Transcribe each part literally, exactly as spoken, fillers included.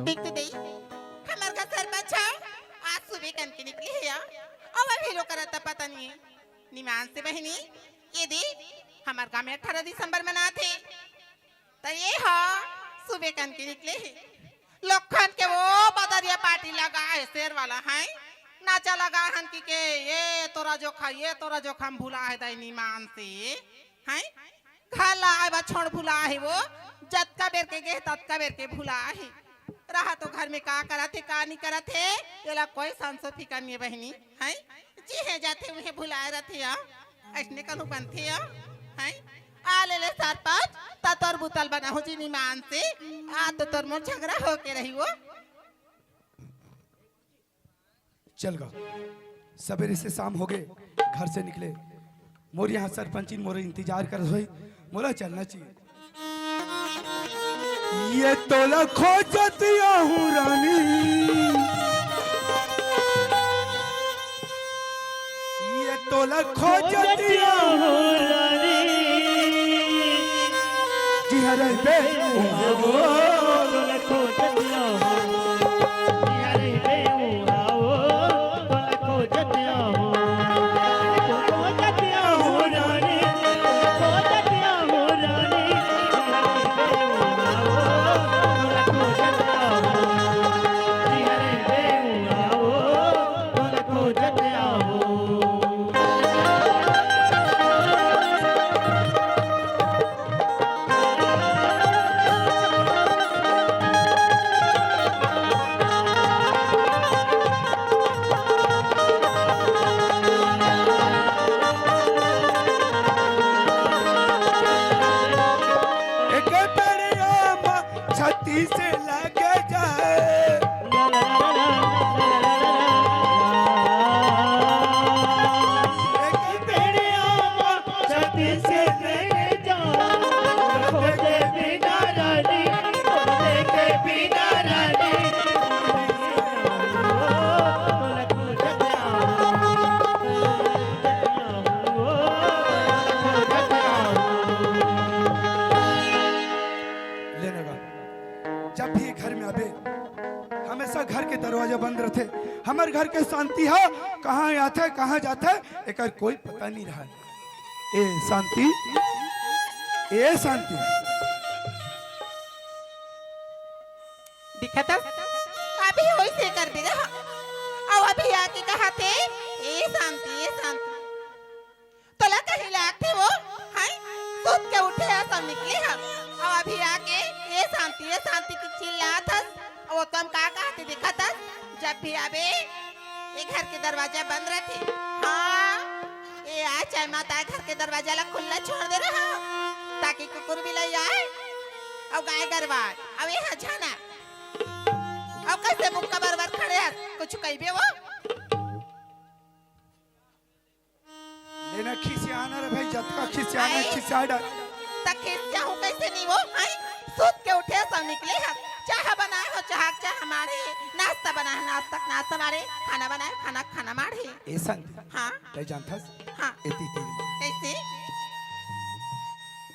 देख तो दई, हमर घर सरपंच ह, आज सुबह कन के निकले हे या, अउ अभी लोग करत पता नहीं। निमान से बहिनी, ये दे, हमर गाँव में अठारह दिसंबर मनाथे, त ये ह सुबह कन के निकले हे। लखन के वो बदरिया पार्टी लगा हे, शेर वाला है, नाचा लगा हन कि के, ये तोरा जोखा, ये तोरा जोखा म भुला हे दाई निमान से, हैं? घर ला आए बा छोड़ भुला हे वो, जतका बेर के गे, ततका बेर के भुला हे। रहा तो घर में का करत हे, का नहीं करत हे, एला कोई संसो फिकर नहीं बहिनी, हैं? जी हे जाथे, उहे भुलाए रथे, आ? अइसने कहूँ बनथे, आ? हैं? आ ले ले सरपंच, त तोर बुतल बना हो जी निमान से, आ तो तोर मोर झगड़ा होके रही वो। चल गा, सबेरे से शाम हो गे, घर से निकले। मोर यहाँ सरपंचिन मोर इंतजार करत होई, मोला चलना चाहिए। ये तोला खोजत आहूँ रानी, ये तोला खोजत आहूँ। जिहाँ रहिबे उहाँ वो। एक तरिया मा छाती से लगे जाए। एक तरिया मा छाती से लगे जाए। खोजे बिना रानी, खोजे के बिना रानी। लेने का, जब भी घर में आबे, हमेशा घर के दरवाजा बंद रथे। हमर घर के शांति ह कहाँ आथे, कहाँ जाथे, एकर कोई पता नहीं रहा। ए शांति, ए शांति। दिखत हस? अभी वइसे कर दे रहा। अउ अभी आके कहाथे, "ए शांति, ए शांति।" तोला कहीं लागथे वो, हैं? सुत के उठे हस अउ निकले हस। अउ अभी आके, "ए शांति, ए शांति," के चिल्लात हस। अउ तुम का कहाथे दिखत हस? जब भी आबे, ये घर के दरवाजा बंद रथे। हाँ, ये आ चाहे मत आए, घर के दरवाजा ला खुल्ला छोड़ दे रहा, ताकि कुकुर बिलाई आए, अउ गाय गरवा आए, अउ ये ह झन आए। अउ कइसे मुक्का बरबर खड़े हस, कुछ कहिबे वो? लेना खिसियाना रे भाई, जतका खिसियाना है, आए? खिसिया डाल। त खिसियाहूँ कइसे नहीं वो, हैं? सुत के उठे हस अउ निकले हस। चाह बनाए हो, चाह, चाह माढ़े। नाश्ता बनाए हो, नाश्ता, नाश्ता माढ़े। खाना बनाए हो, खाना, खाना माढ़े। ए शांति। हाँ। तैं जानथस? हाँ। एती तीर मा। कइसे?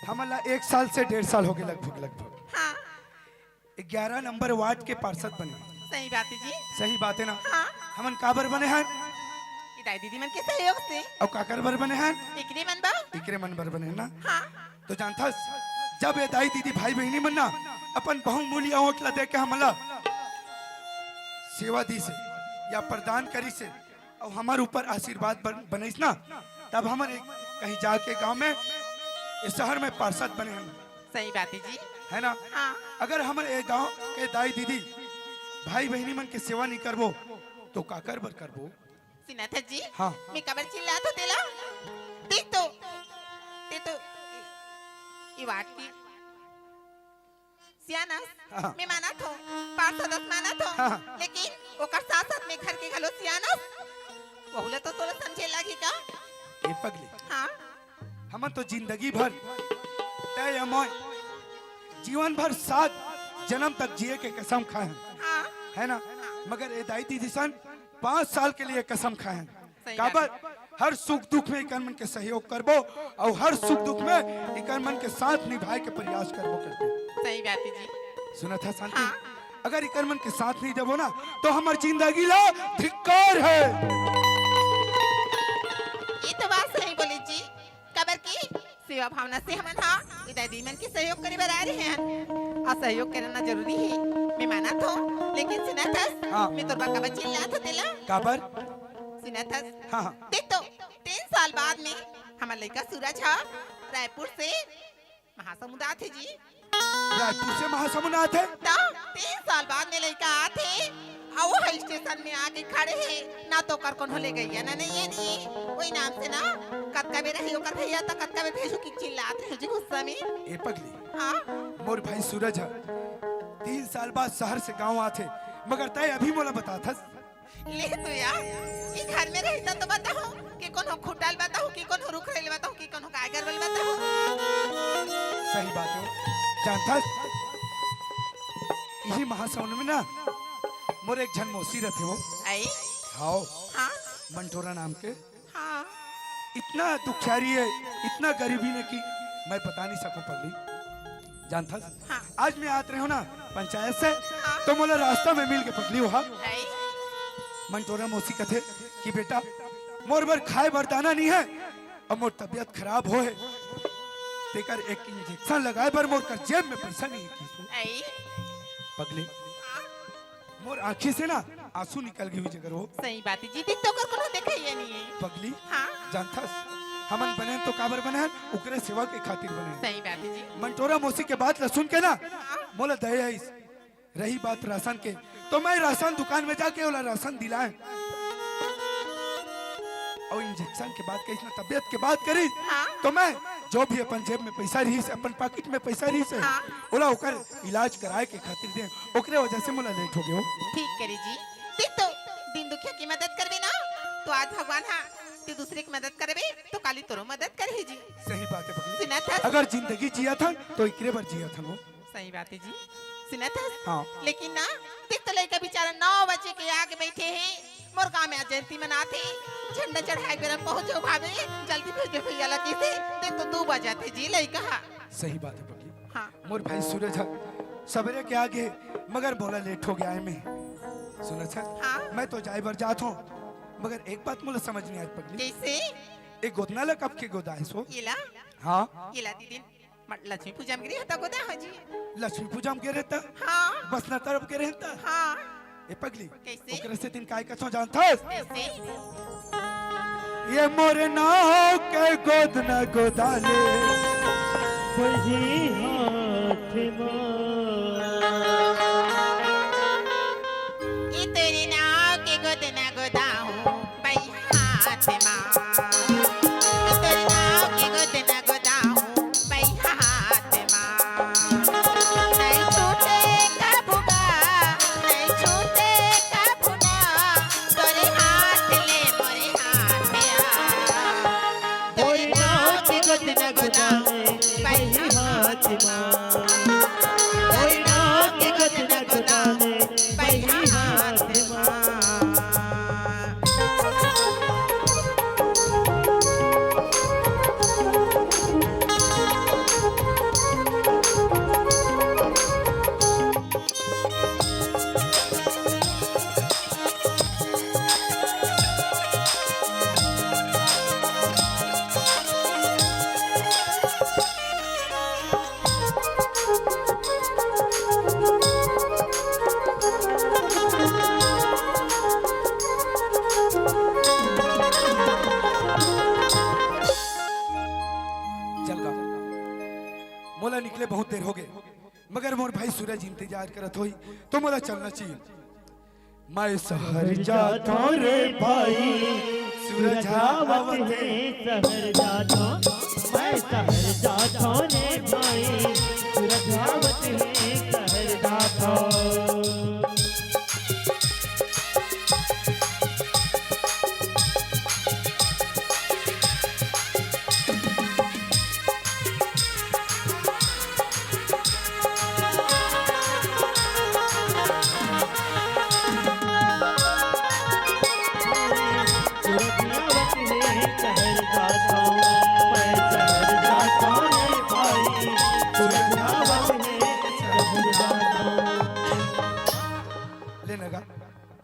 हमन ला एक साल से डेढ़ साल हो गे लगभग, लगभग। हाँ। ग्यारह नंबर वार्ड के पार्षद बने। सही बात है जी। सही बात है ना? हाँ। हमन काबर बने हन? ये दाई दीदी मन के सहयोग से। अउ काकर बर बने हन? एकरे मन बर। एकरे मन बर बने हन ना? हाँ। तो जानथस, जब ये दाई दीदी भाई बहिनी मन ना अपन बहुमूल्य वोट ला दे के हमन ला सेवा दिस हे या प्रदान करिस हे, अउ हमर ऊपर आशीर्वाद बन-, बनइस ना, तब हमन एक कहीं जाके गांव में, इस शहर में पार्षद बने हन। सही बात है जी। है ना? हाँ। अगर हमन ए गांव के दाई दीदी, भाई बहिनी मन के सेवा नहीं करबो, तो काकर बर करबो? सुनत है जी? हाँ। मैं काबर चिल्लात हो तेला? देख तो, ते तो, ये बात की सियान अस, हाँ। मैं मानत हो, पार्षद अस मानत हो, हाँ। लेकिन ओकर साथ-साथ में घर के घलो सियान अस, वहू ला तो तोला समझे लागही का? ए पगली, हाँ। हमन तो जिंदगी भर, तैं या मैं, जीवन भर सात जन्म तक जिए के कसम खाए हन। हाँ। है ना? हाँ। मगर ए दाई दीदी सन पाँच साल के लिए कसम खाए हन। सही काबर? बात है। हर सुख दुख में इकर मन के सहयोग करबो, अउ हर सुख दुख में इकर मन के साथ निभाए के प्रयास करबो करके। सही बात है जी। सुनत हस शांति? हाँ। अगर इकर मन के साथ नहीं देबो ना, तो हमर जिंदगी ला धिक्कार है। ये तो बात सही बोले जी, काबर कि सेवा भावना से हमन हा ए दई दीदी मन के सहयोग करे बर आए रहे हन, अउ सहयोग करना जरूरी हे। मैं मानत हों, लेकिन सुनत हस, हाँ। मैं तोर बर काबर चिल्लात हों तेला। काबर? सुनत हस? हाँ, हाँ। देख तो, तीन साल बाद में हमर लइका सूरज हा रायपुर से महासमुंद आथे जी। रायपुर से महासमुंद आथे? त तीन साल बाद में लइका आथे, अउ वो स्टेशन में आके खड़े हे, ना तो ओकर कोनो ले गइया, ना नहीं ये नहीं। वही नाम से ना, कतका बेर रही ओकर भैया, त कतका बेर भेजू कि चिल्लात रहे जी गुस्सा में। ए पगली, हाँ? मोर भाई सूरज ह तीन साल बाद शहर से गांव आथे, मगर तय अभी मोला बताथस। ले तो यार, ये घर में रहता तो बताओ कि कोनो खुटल बताओ, कि कोनो रुख रेल बताओ, कि कोनो गाय गरवल बताओ। सही बात हो, जानथस, इही महासमुंद में ना मोर एक झन मौसी रथे वो। आई? हाओ। हाँ। मंटोरा नाम के। हाँ। इतना दुखियारी है, इतना गरीबी ने कि मैं बता नहीं सकूं पगली। जानथस? हाँ। आज मैं आत रहे हों ना पंचायत से, हाँ। तो मोला रास्ता में मिल के पगली हो हा। आई? मंटोरा मौसी कथे कि बेटा, मोर बर खाए बर दाना नहीं है, अब मोर तबीयत खराब होहे, तेकर एक इंजेक्शन लगाए बर मोर कर जेब में पैसा नहीं है किसो। आई? पगली, हाँ। मोर आँखी से ना आंसू निकल गे हुई जगर वो। सही बात है जी, देख तो ओकर कोनो देखइया नहीं है। पगली, हाँ। जानथस, हमन बने हन तो काबर बने हन, ओकरे सेवा के खातिर बने हन। सही बात है जी। मंटोरा मौसी के बात ला सुन के ना, हाँ। मोला दया आइस। रही बात राशन के, तो मैं राशन दुकान में जाके ओला राशन दिलाए। अउ इंजेक्शन के बात करिस ना, तबीयत के बात करिस, हाँ। तो मैं जो भी अपन जेब में पैसा रहिस, अपन पाकिट में पैसा रहिस, हाँ। ओला ओकर इलाज कराए के खातिर दे, ओकरे वजह से मोला लेट हो गयो। ठीक करे जी, देख तो दिन दुखिया की मदद करबे ना, तो आज भगवान हा ते दूसरे की मदद करबे, तो काली तोरो मदद करही जी। सही बात है पगली। सुनत हस? अगर जिंदगी जियत हन, तो एकरे बर जियत हन वो। सही बात है जी। सुनत हस? हाँ। लेकिन ना, देख तो लइका बेचारा नौ बजे के आगे बैठे हे। मोर गांव में आज जयंती मनाथे, झंडा चढ़ाए बेरा पहुंच जाओ भाभी, जल्दी भेजो भैया ला किसे, देख तो दू बजाथे जी लइका हा। सही बात है पगली। हाँ। मोर भाई सूरज हा सबेरे के आगे, मगर मोला लेट हो गया है मैं। सुनत हस? हाँ। मैं तो जाए बर जात हों, मगर एक बात मोला समझ नहीं आय पगली। कैसे? ए गोदना ला कब के गोदाए सो? ये ला? हाँ। ये ला दीदी। मत लक्ष्मी पूजा में गिरे हता गोदा हो जी। लक्ष्मी पूजा में गिरे त? हाँ। बसना तरफ गिरे हता? हाँ। ए पगली, कैसे? ओकरे से दिन काय कथो जानथस? कैसे? ये मोरे नाव के गोद न गोदाले। वही हाथ मा। ये तेरे नाव के गोद न गोदाऊं। बई हाथ मा। तोर नाव के गोद न गोदाऊं, बई हाथ मा। नहीं छूटे कभू गा, नहीं छूटे कभू ना, तोरे हाथ ले मोरे हाथ आ। तोर नाव के गोद न गोदाऊं, बई हाथ मा। तोर नाव के गोद न गोदाऊं, बई हाथ मा। चल गा। मोला निकले बहुत देर हो गए, मगर मोर भाई सूरज इंतजार करत होई, तो मोला चलना चाहिए। मैं शहर जाथों रे भाई, सूरज आवत हे। शहर जाथों, मैं शहर जाथों रे भाई, सूरज आवत हे, शहर जाथों।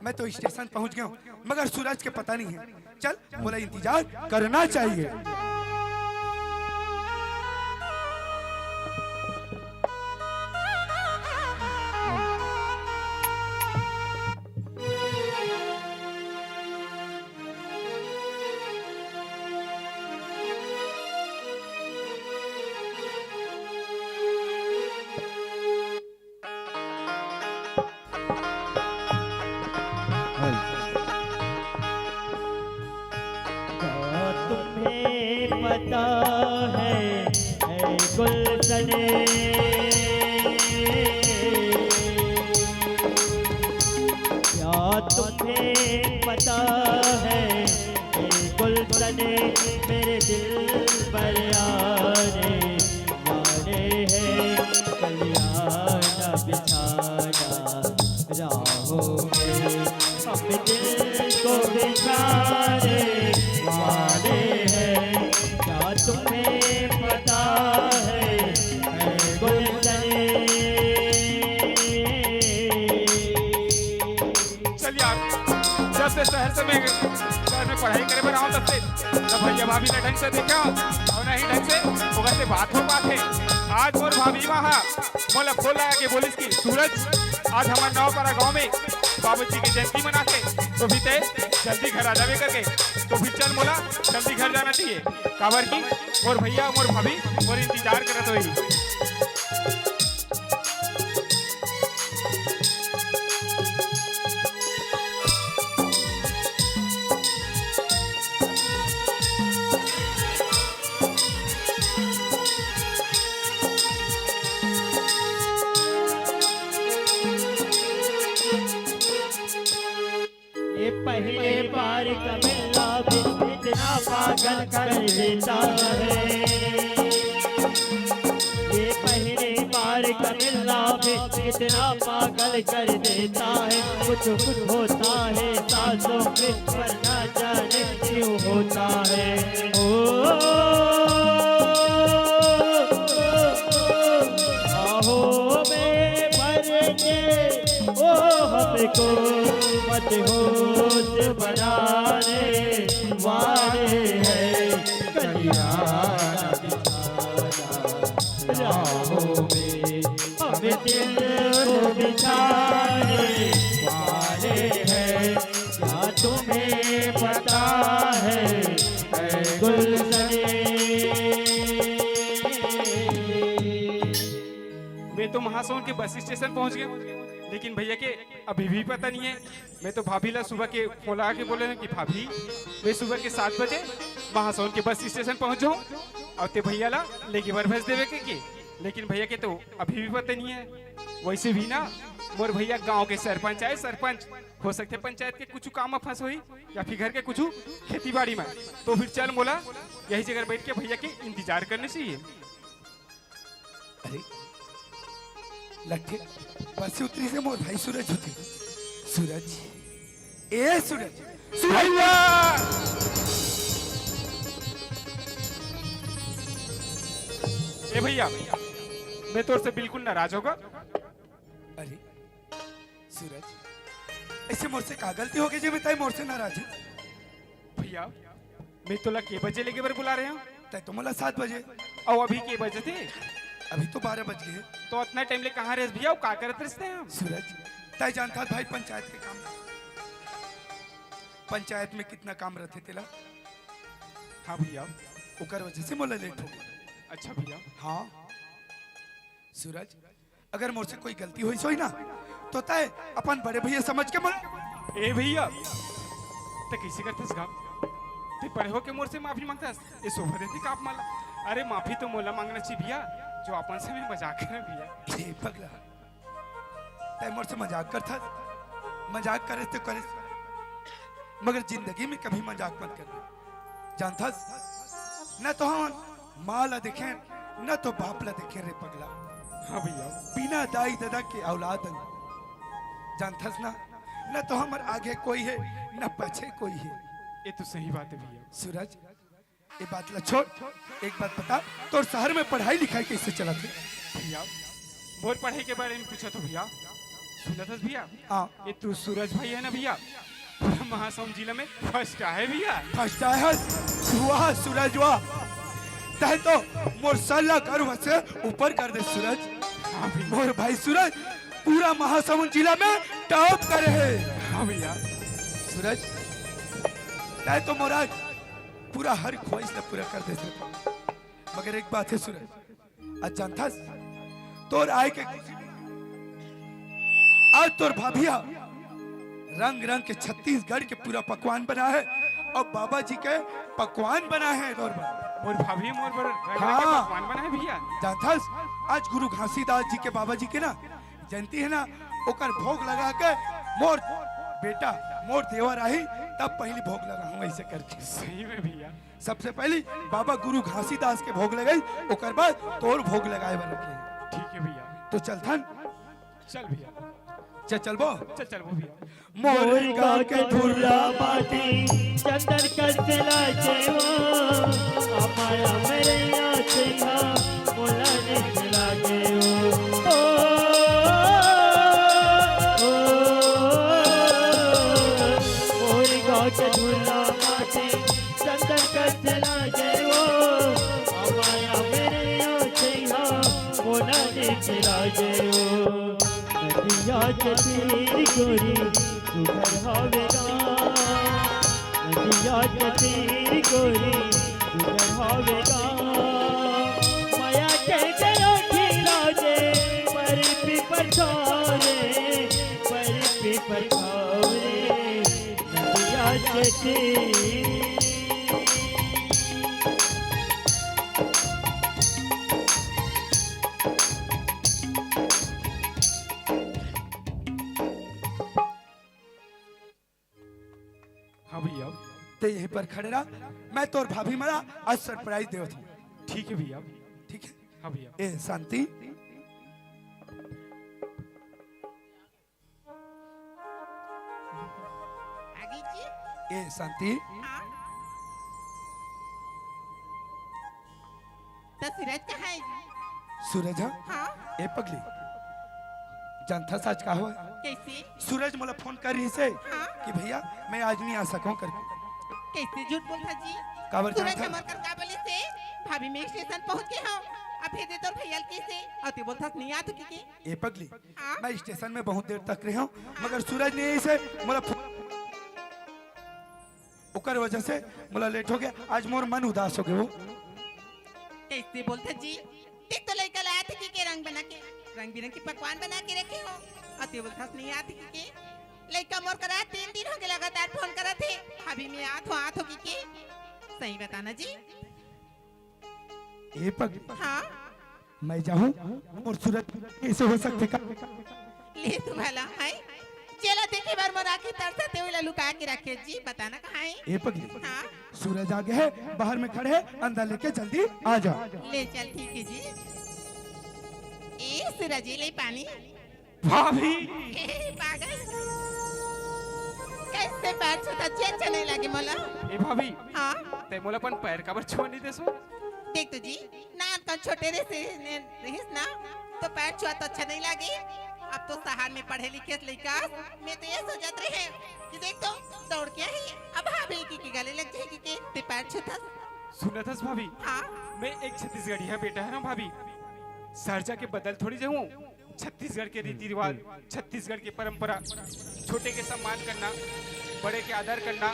मैं तो स्टेशन पहुंच गया हूँ, मगर सूरज के पता नहीं है। चल, मोला इंतजार करना चाहिए। क्या तुम्हें पता है, ऐ गुलशन, क्या तुम्हें पता है, ऐ गुलशन, मेरे दिल पर आने वाले हैं, कल्याण बिछाना राहों में, हम दिल को बिछाने वाले हैं। क्या तुम्हें पता है, ऐ गुलशन? चल यार, जब से शहर से मैं शहर में पढ़ाई करे बर आऊँ, तब से न भैया भाभी ला ढंग से देखा और न ही ढंग से ओकर से बात हो पाथे। आज मोर भाभी वहाँ मोला फोन लगा के बोलिस कि सूरज, आज हमर नवापारा गांव में बाबूजी के जयंती मनाथे, तो भी तैं जल्दी घर आ जाबे करके। तो फिर चल, मोला जल्दी घर जाना चाहिए, काबर कि मोर भैया, मोर भाभी मोर इंतजार करत होही। ये पहले बार का मिलना भी इतना पागल कर देता है। ये पहले बार का मिलना भी इतना पागल कर देता है। कुछ कुछ होता है सांसों में, पर ना जाने क्यों होता है। ओ, आहों में भर के ओ हमको मदहोश बनाने वाले हैं। कल्याण बिछाना राहों में, हम दिल को बिछाने वाले हैं। क्या तुम्हें पता है, ऐ गुलशन? मैं तो महासोन के बस स्टेशन पहुंच गया, लेकिन भैया के अभी भी पता नहीं है। मैं तो भाभी ला सुबह के फोन लगा के बोले हूँ कि भाभी, मैं सुबह के सात बजे महासोन के बस स्टेशन पहुंच जाऊँ और तैं भैया ला लेगे बर भेज देबे के, के। लेकिन भैया के तो अभी भी पता नहीं है। वैसे भी ना, मोर भैया गांव के सरपंच आए, सरपंच, हो सकथे पंचायत के कुछ काम में फंस होही या फिर घर के कुछ खेती बाड़ी में। तो फिर चल, मोला यही जगह बैठ के भैया के इंतजार करना चाहिए। अरे लट्ठे, बस से उतरिस हे मोर भाई सूरज होथे। सूरज, ए सूरज, सूरज। भैया! ए भैया, मैं तोर से बिल्कुल नाराज हों गा। अरे सूरज, ऐसे मोर से का गलती होगे जे मैं तैं मोर से नाराज हे? भैया, मैं तोला के बजे लेगे बर बुला रहे हूँ? तैं तो मोला सात बजे। अउ अभी के बजे थे? अभी तो बारह बज गे। तो अतना टाइम ले कहाँ रहेस भैया, अउ का करत रहेस तैं? सूरज, तैं जानथस भाई पंचायत के काम। पंचायत में कितना काम रहिथे तेला। हाँ भैया। ओकर वजह से मोला लेट हो गे। अच्छा भैया। हाँ। सूरज, अगर मोर से कोई गलती होइस होही ना, तो तैं अपन बड़े भैया समझ के मोला। ए भैया, तैं कइसे करथस गा? तैं बड़े होके मोर से माफी मांगथस, ए शोभा देथे का आप मन ला? अरे माफी तो मोला मांगना चाहिए भैया, जो अपन से मैं मजाक करें भैया। ए पगला, तैं मोर से मजाक करथस? मजाक करेस तो करेस, मगर जिंदगी में कभी मजाक मत करबे। जानथस, न तो हमन माँ ला देखेन, न तो बाप ला देखेन रे पगला। हाँ भैया। बिना दाई ददा के औलाद हन। जानथस ना, न तो हमर आगे कोई हे, न पाछे कोई हे। ये तो सही बात हे भैया। सूरज, ये बात ला छोड़, एक बात बता, तोर शहर में पढ़ाई लिखाई कइसे चलत हे? भैया, मोर पढ़ाई के बारे में पूछत हो भैया? सुनत हस भैया? हाँ। ये तू सूरज भाई है ना भैया, पूरा महासमुंद जिला में फर्स्ट आहे भैया। फर्स्ट आहे? वाह सूरज वाह, तैं तो मोर सर ला गर्व से ऊपर कर दे सूरज। हाँ भैया। मोर भाई सूरज पूरा महासमुंद जिला में टॉप करे हे। हाँ भैया। सूरज, तैं तो मोर आज पूरा हर ख्वाहिश ला पूरा कर दे हे। मगर एक बात हे सूरज, आज जानथस, तोर आय के खुशी में आज तोर भाभी ह रंग रंग के छत्तीसगढ़ के पूरा पकवान बनाए हे अउ बाबा जी के पकवान बनाए हे तोर बर। मोर भाभी मोर बर रंग रंग के हाँ। पकवान बनाए हे भैया। जानथस, आज गुरु घासीदास जी के बाबा जी के ना जयंती हे ना, ओकर भोग लगा के मोर बेटा, मोर देवर आही, तब पहली भोग लगाहूँ ऐसे करके। सही में भैया। सबसे पहली बाबा गुरु घासीदास के भोग लगाई, ओकर बाद तोर भोग लगाए बर रखे। ठीक हे भैया। तो चलथन। चल भैया। चल चलबो। चल चलबो भैया। मोर गाँव के धुर्रा माटी, चंदन कस लागे ओ, अमाया मेरे आँखिया, मोला नीक लागे ओ। ओ, ओ, मोर गाँव के धुर्रा माटी, चंदन कस लागे ओ, अमाया मेरे आँखिया, मोला नीक लागे ओ। नदिया के तीर गोरी सुघर हवे गा, नदिया के तीर गोरी सुघर हवे गा। मया के डरो खिला दे, पर पीपर छाव रे, पर पीपर छाव रे, नदिया के तीर। हाँ भैया। तैं यहीं पर खड़े रह, मैं तोर भाभी मन ला आज सरप्राइज देवत हूँ। ठीक हे भैया। ठीक हे? हाँ भैया। ए शांति। आगे जी। ए शांति। हाँ। त सूरज कहाँ हे जी? सूरज ह? हाँ। ए पगली, जानथस आज का होय? कैसे? सूरज मोला फोन कर रहिस हे हाँ। कि भैया मैं आज नहीं आ सकूँ करके। कैसे झूठ बोलथस जी? काबर सूरज जानथस? हमर कर का बोलिस हे, भाभी मैं स्टेशन पहुँच गे हँव, अब भेज दे तोर भैया ल कहिस हे, अउ तैं बोलथस नहीं आत हँव कहिके। ए पगली, हाँ। मैं स्टेशन में बहुत देर तक रहे हँव, हाँ। मगर सूरज नहीं आइस हे, मोला फोन ओकर वजह से मोला लेट हो गे। आज मोर मन उदास हो गे वो। कैसे बोलथस जी? देख तो लइका ला आत हे कहिके रंग बना के, रंग बिरंग के पकवान बना के रखे हँव। अउ तैं बोलथस नहीं आत हे कहिके। लइका मोर करा तीन दिन हो गे लगातार फोन करत हे। भाभी मैं आत हँव, आत हँव कहिके। सही बता ना जी। ए पगली। हाँ। मैं जाहूँ अउ सूरज, ऐसे हो सकथे का? ले तो भला हे। जेला देखे बर मोर आँखी तरसथे, ओला लुका के रखे जी, बता ना कहाँ हे? ए पगली। हाँ। सूरज आ गे हे, बाहर में खड़े हे, अंदर लेके जल्दी आ जा। ले चल, ठीक हे जी। ए सूरज, ले पानी। भाभी। ए, पागल। कैसे पैर छूथस, अच्छा नहीं लागे मोला। ए भाभी। हाँ। तैं मोला अपन पैर काबर छुआ नहीं देस ओ? देख तो जी, नान कन छोटे रहिस ना, तो पैर छुआ तो अच्छा नहीं लागे। अब तो शहर में पढ़े लिखे लइका, मैं तो ये सोचत रहे कि देख तो दौड़ के आही, अब भाभी के गले लग जाही कहिके तैं पैर छूथस। सुनथस भाभी? हाँ। मैं एक छत्तीसगढ़िया बेटा हरँव भाभी, शहर जाके बदल थोड़ी जाहूँ। छत्तीसगढ़ के रीति रिवाज, छत्तीसगढ़ के परंपरा, छोटे के सम्मान करना, बड़े के आदर करना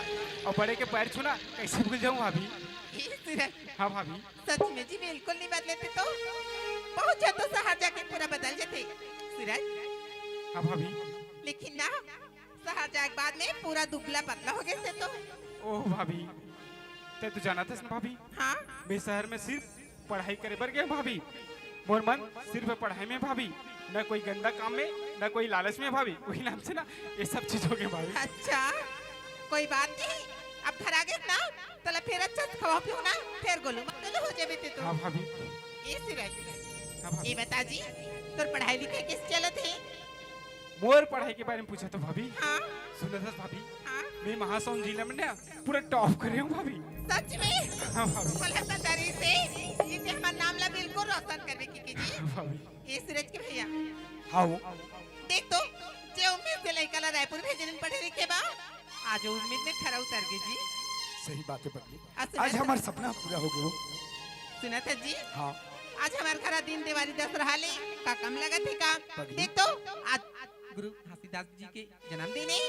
अउ बड़े के पैर छूना कैसे भूल जाहूँ भाभी? ए सूरज। हाँ भाभी। सच में जी बिल्कुल नहीं बदले तैं तो। बहुत झन तो शहर जाके पूरा बदल जाथे सूरज। हाँ भाभी। लेकिन ना, शहर जाए के बाद में पूरा दुबला पतला हो गे तैं तो। ओह भाभी, तैं तो जानथस ना भाभी, हाँ। मैं शहर में सिर्फ पढ़ाई करे बर गे हँव भाभी। मोर मन सिर्फ पढ़ाई में भाभी, न कोई गंदा काम में, न कोई लालच में भाभी। वही नाम से ना ये सब चीज हो गे भाभी। अच्छा, कोई बात नहीं, अब घर आ गे ना, तोला फिर अच्छा से खवा पियो ना, फिर गोलू मत गोलू हो जाबे तैं तो। हाँ भाभी। ए सूरज, हाँ भाभी। ए बता जी, तोर पढ़ाई लिखाई कैसे चलत हे? मोर पढ़ाई के बारे में पूछत हस भाभी? हाँ। सुनथस भाभी? हाँ। मैं महासमुंद जिला में ना पूरा टॉप करे हँव भाभी। सच में? हाँ भाभी। मोला पता रहिस हे, ये हमर नाम ला बिल्कुल रोशन करबे कहिके जी। हाँ भाभी। ए सूरज के भैया। हाँ वो। देख तो, लइका ला रायपुर भेजे बर पढ़े लिखे बर, आज वो उम्मीद में खरा उतर गे जी। सही बात हे पगली। आज हमर सपना पूरा हो गे। सुनत हस जी? हाँ। आज हमर घर दिन देवारी दसरहा ले, का कम लगत हे का? पगली। देख तो, आज गुरु घासीदास जी के जन्मदिन हे,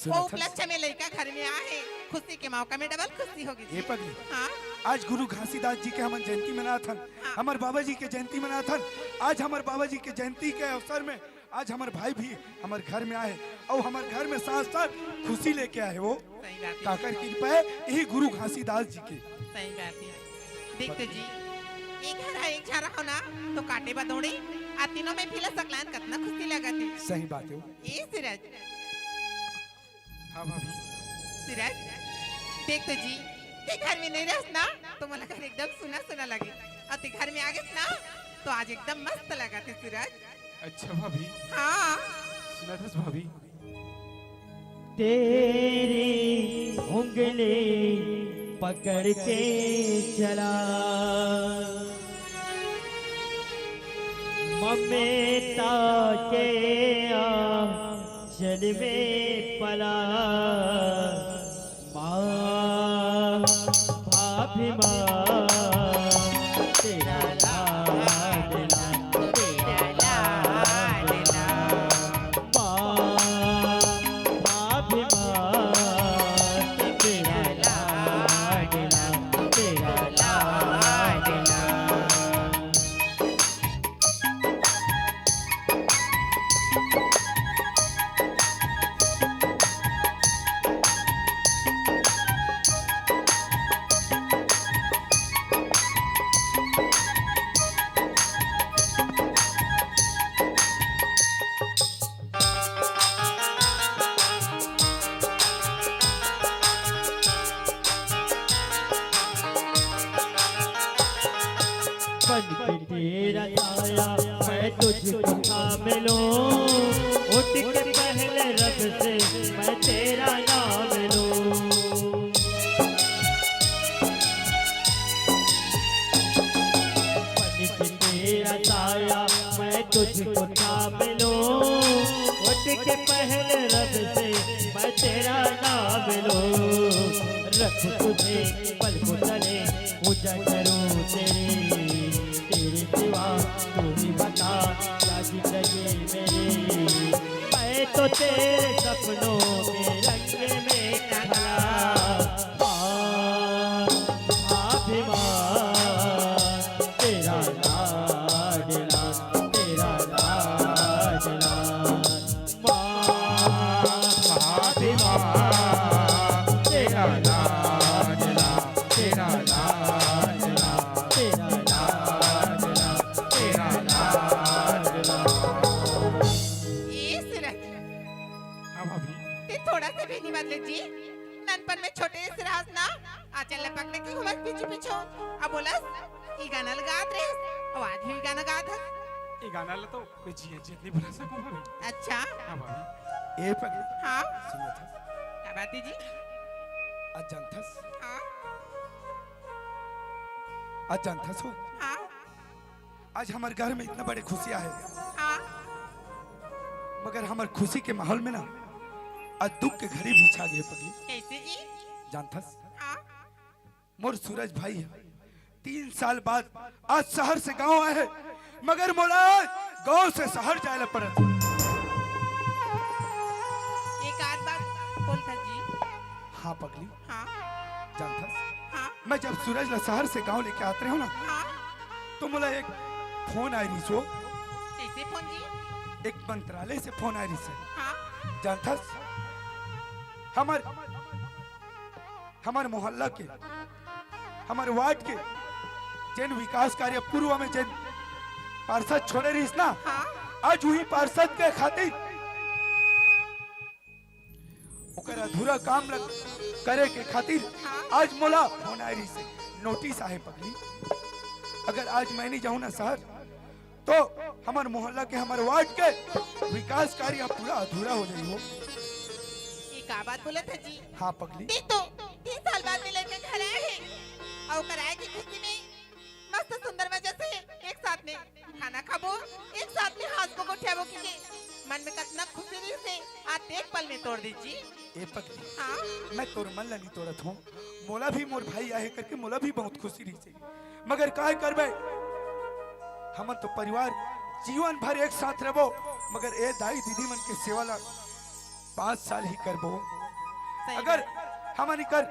वो उपलक्ष्य में लइका घर में आए हे, खुशी के मौका में डबल खुशी हो गे जी। ए पगली। हाँ। आज गुरु घासीदास जी के हमन जयंती मनाथन, हाँ। हमर बाबा जी के जयंती मनाथन। आज हमर बाबा जी के जयंती के अवसर में आज हमर भाई भी हमर घर में आए हे अउ हमर घर में साथ साथ खुशी लेके आए हे वो। सही बात हे। काकर कृपा हे, यही गुरु घासीदास जी के। सही बात हे। देख तो जी, एक घर हे, एक झन रहो ना, तो काटे बदोड़े, आ तीनों में फिला सकलान कतना खुशी लगत हे। सही बात हे। ए सूरज। हाँ भाभी। सूरज, देख तो जी, ते घर में नहीं रहस ना, तो मोला घर एकदम सुना सुना लगे, अउ ते घर में आ गेस ना, तो आज एकदम मस्त लगत हे सूरज। अच्छा भाभी। हाँ। सुनत हस भाभी? तेरी उंगली पकड़ के चला, ममता के आंचल में पला। माँ, भाभी माँ, तेरा लाडला, तेरा लाडला। माँ, भाभी माँ, तेरा लाडला, तेरा लाडला। बन के तेरा साया मैं तुझको थाम लूं, उठ के पहले रब से मैं तेरा नाम लूं। बन के तेरा साया मैं तुझको थाम लूं, उठ के पहले रब से मैं तेरा नाम लूं। रख तुझे पलकों तले, पूजा करूं तेरी, तेरे सिवा तू ही बता क्या जिंदगी मेरी। मैं तो तेरे सपनों के रंग में ढला। माँ, भाभी माँ, तेरा लाडला, तेरा लाडला। माँ, भाभी माँ, तेरा लाडला, तेरा लाडला, तेरा लाडला, तेरा लाडला। ए सूरज। हाँ भाभी। ते थोड़ा सा भी नहीं बदले जी। ननपन में छोटे से रहस ना, आंचल ल पकड़ के घूमस पीछू पीछू। अब बोलस, ई गाना ल गात रहेस, अउ आज भी गाना गात हस। ई गाना ल तो मैं जियत जियत नहीं भुला सकूं भाभी। अच्छा। हाँ भाभी। ए पगली। हाँ। सुनत हस? का बात हे जी? आज जानथस? हाँ। आज जानथस हो? हाँ। आज हमर घर में इतना बड़े खुशी आहे। हाँ। मगर हमर खुशी के माहौल में ना आज दुख के घड़ी भी छा गे पगली। कैसे जी? जानथस? हाँ। मोर सूरज भाई हे, तीन साल बाद आज शहर से गांव आए हे, मगर मोला आज गांव से शहर जाए ला पड़त हे। एक आध बात बोलता जी। हाँ पगली। हाँ। जानथस? हाँ। मैं जब सूरज ला शहर से गांव लेके आत रहेंव ना, हाँ। तो मोला एक फोन आए रहिस हो। कैसे फोन जी? एक मंत्रालय से फोन आए रहिस हे। हाँ। जानथस? हमर हमर मोहल्ला के, हमर वार्ड के जेन विकास कार्य पूर्व में जेन पार्षद छोड़े रहिस ना, हाँ। आज उही पार्षद के खातिर ओकर अधूरा काम ल करे के खातिर हाँ। आज मोला फोन आए रहिस हे, नोटिस आहे पगली। अगर आज मैं नहीं जाहूं ना शहर, तो हमर मोहल्ला के, हमर वार्ड के विकास कार्य पूरा अधूरा हो जाई हो। ये का बात बोलत हे जी? हाँ पगली। देख तो, तीन साल बाद में लइका घर आए हे, अउ ओकर आए के खुशी में मस्त सुंदर मजा से एक साथ में खाना खाबो, एक साथ में हंसबो गोठियाबो के, मन में कतना खुशी रहिस हे, आज एक पल में तोड़ दे जी। ए पगली, हाँ? मैं तोर मन ला नहीं तोड़त हूँ, मोला भी मोर भाई आहे करके मोला भी बहुत खुशी रहिस हे, मगर काय करबे, हमन तो परिवार जीवन भर एक साथ रहबो, मगर ए दाई दीदी मन के सेवा ला पाँच साल ही करबो। सही अगर बात। हमन इकर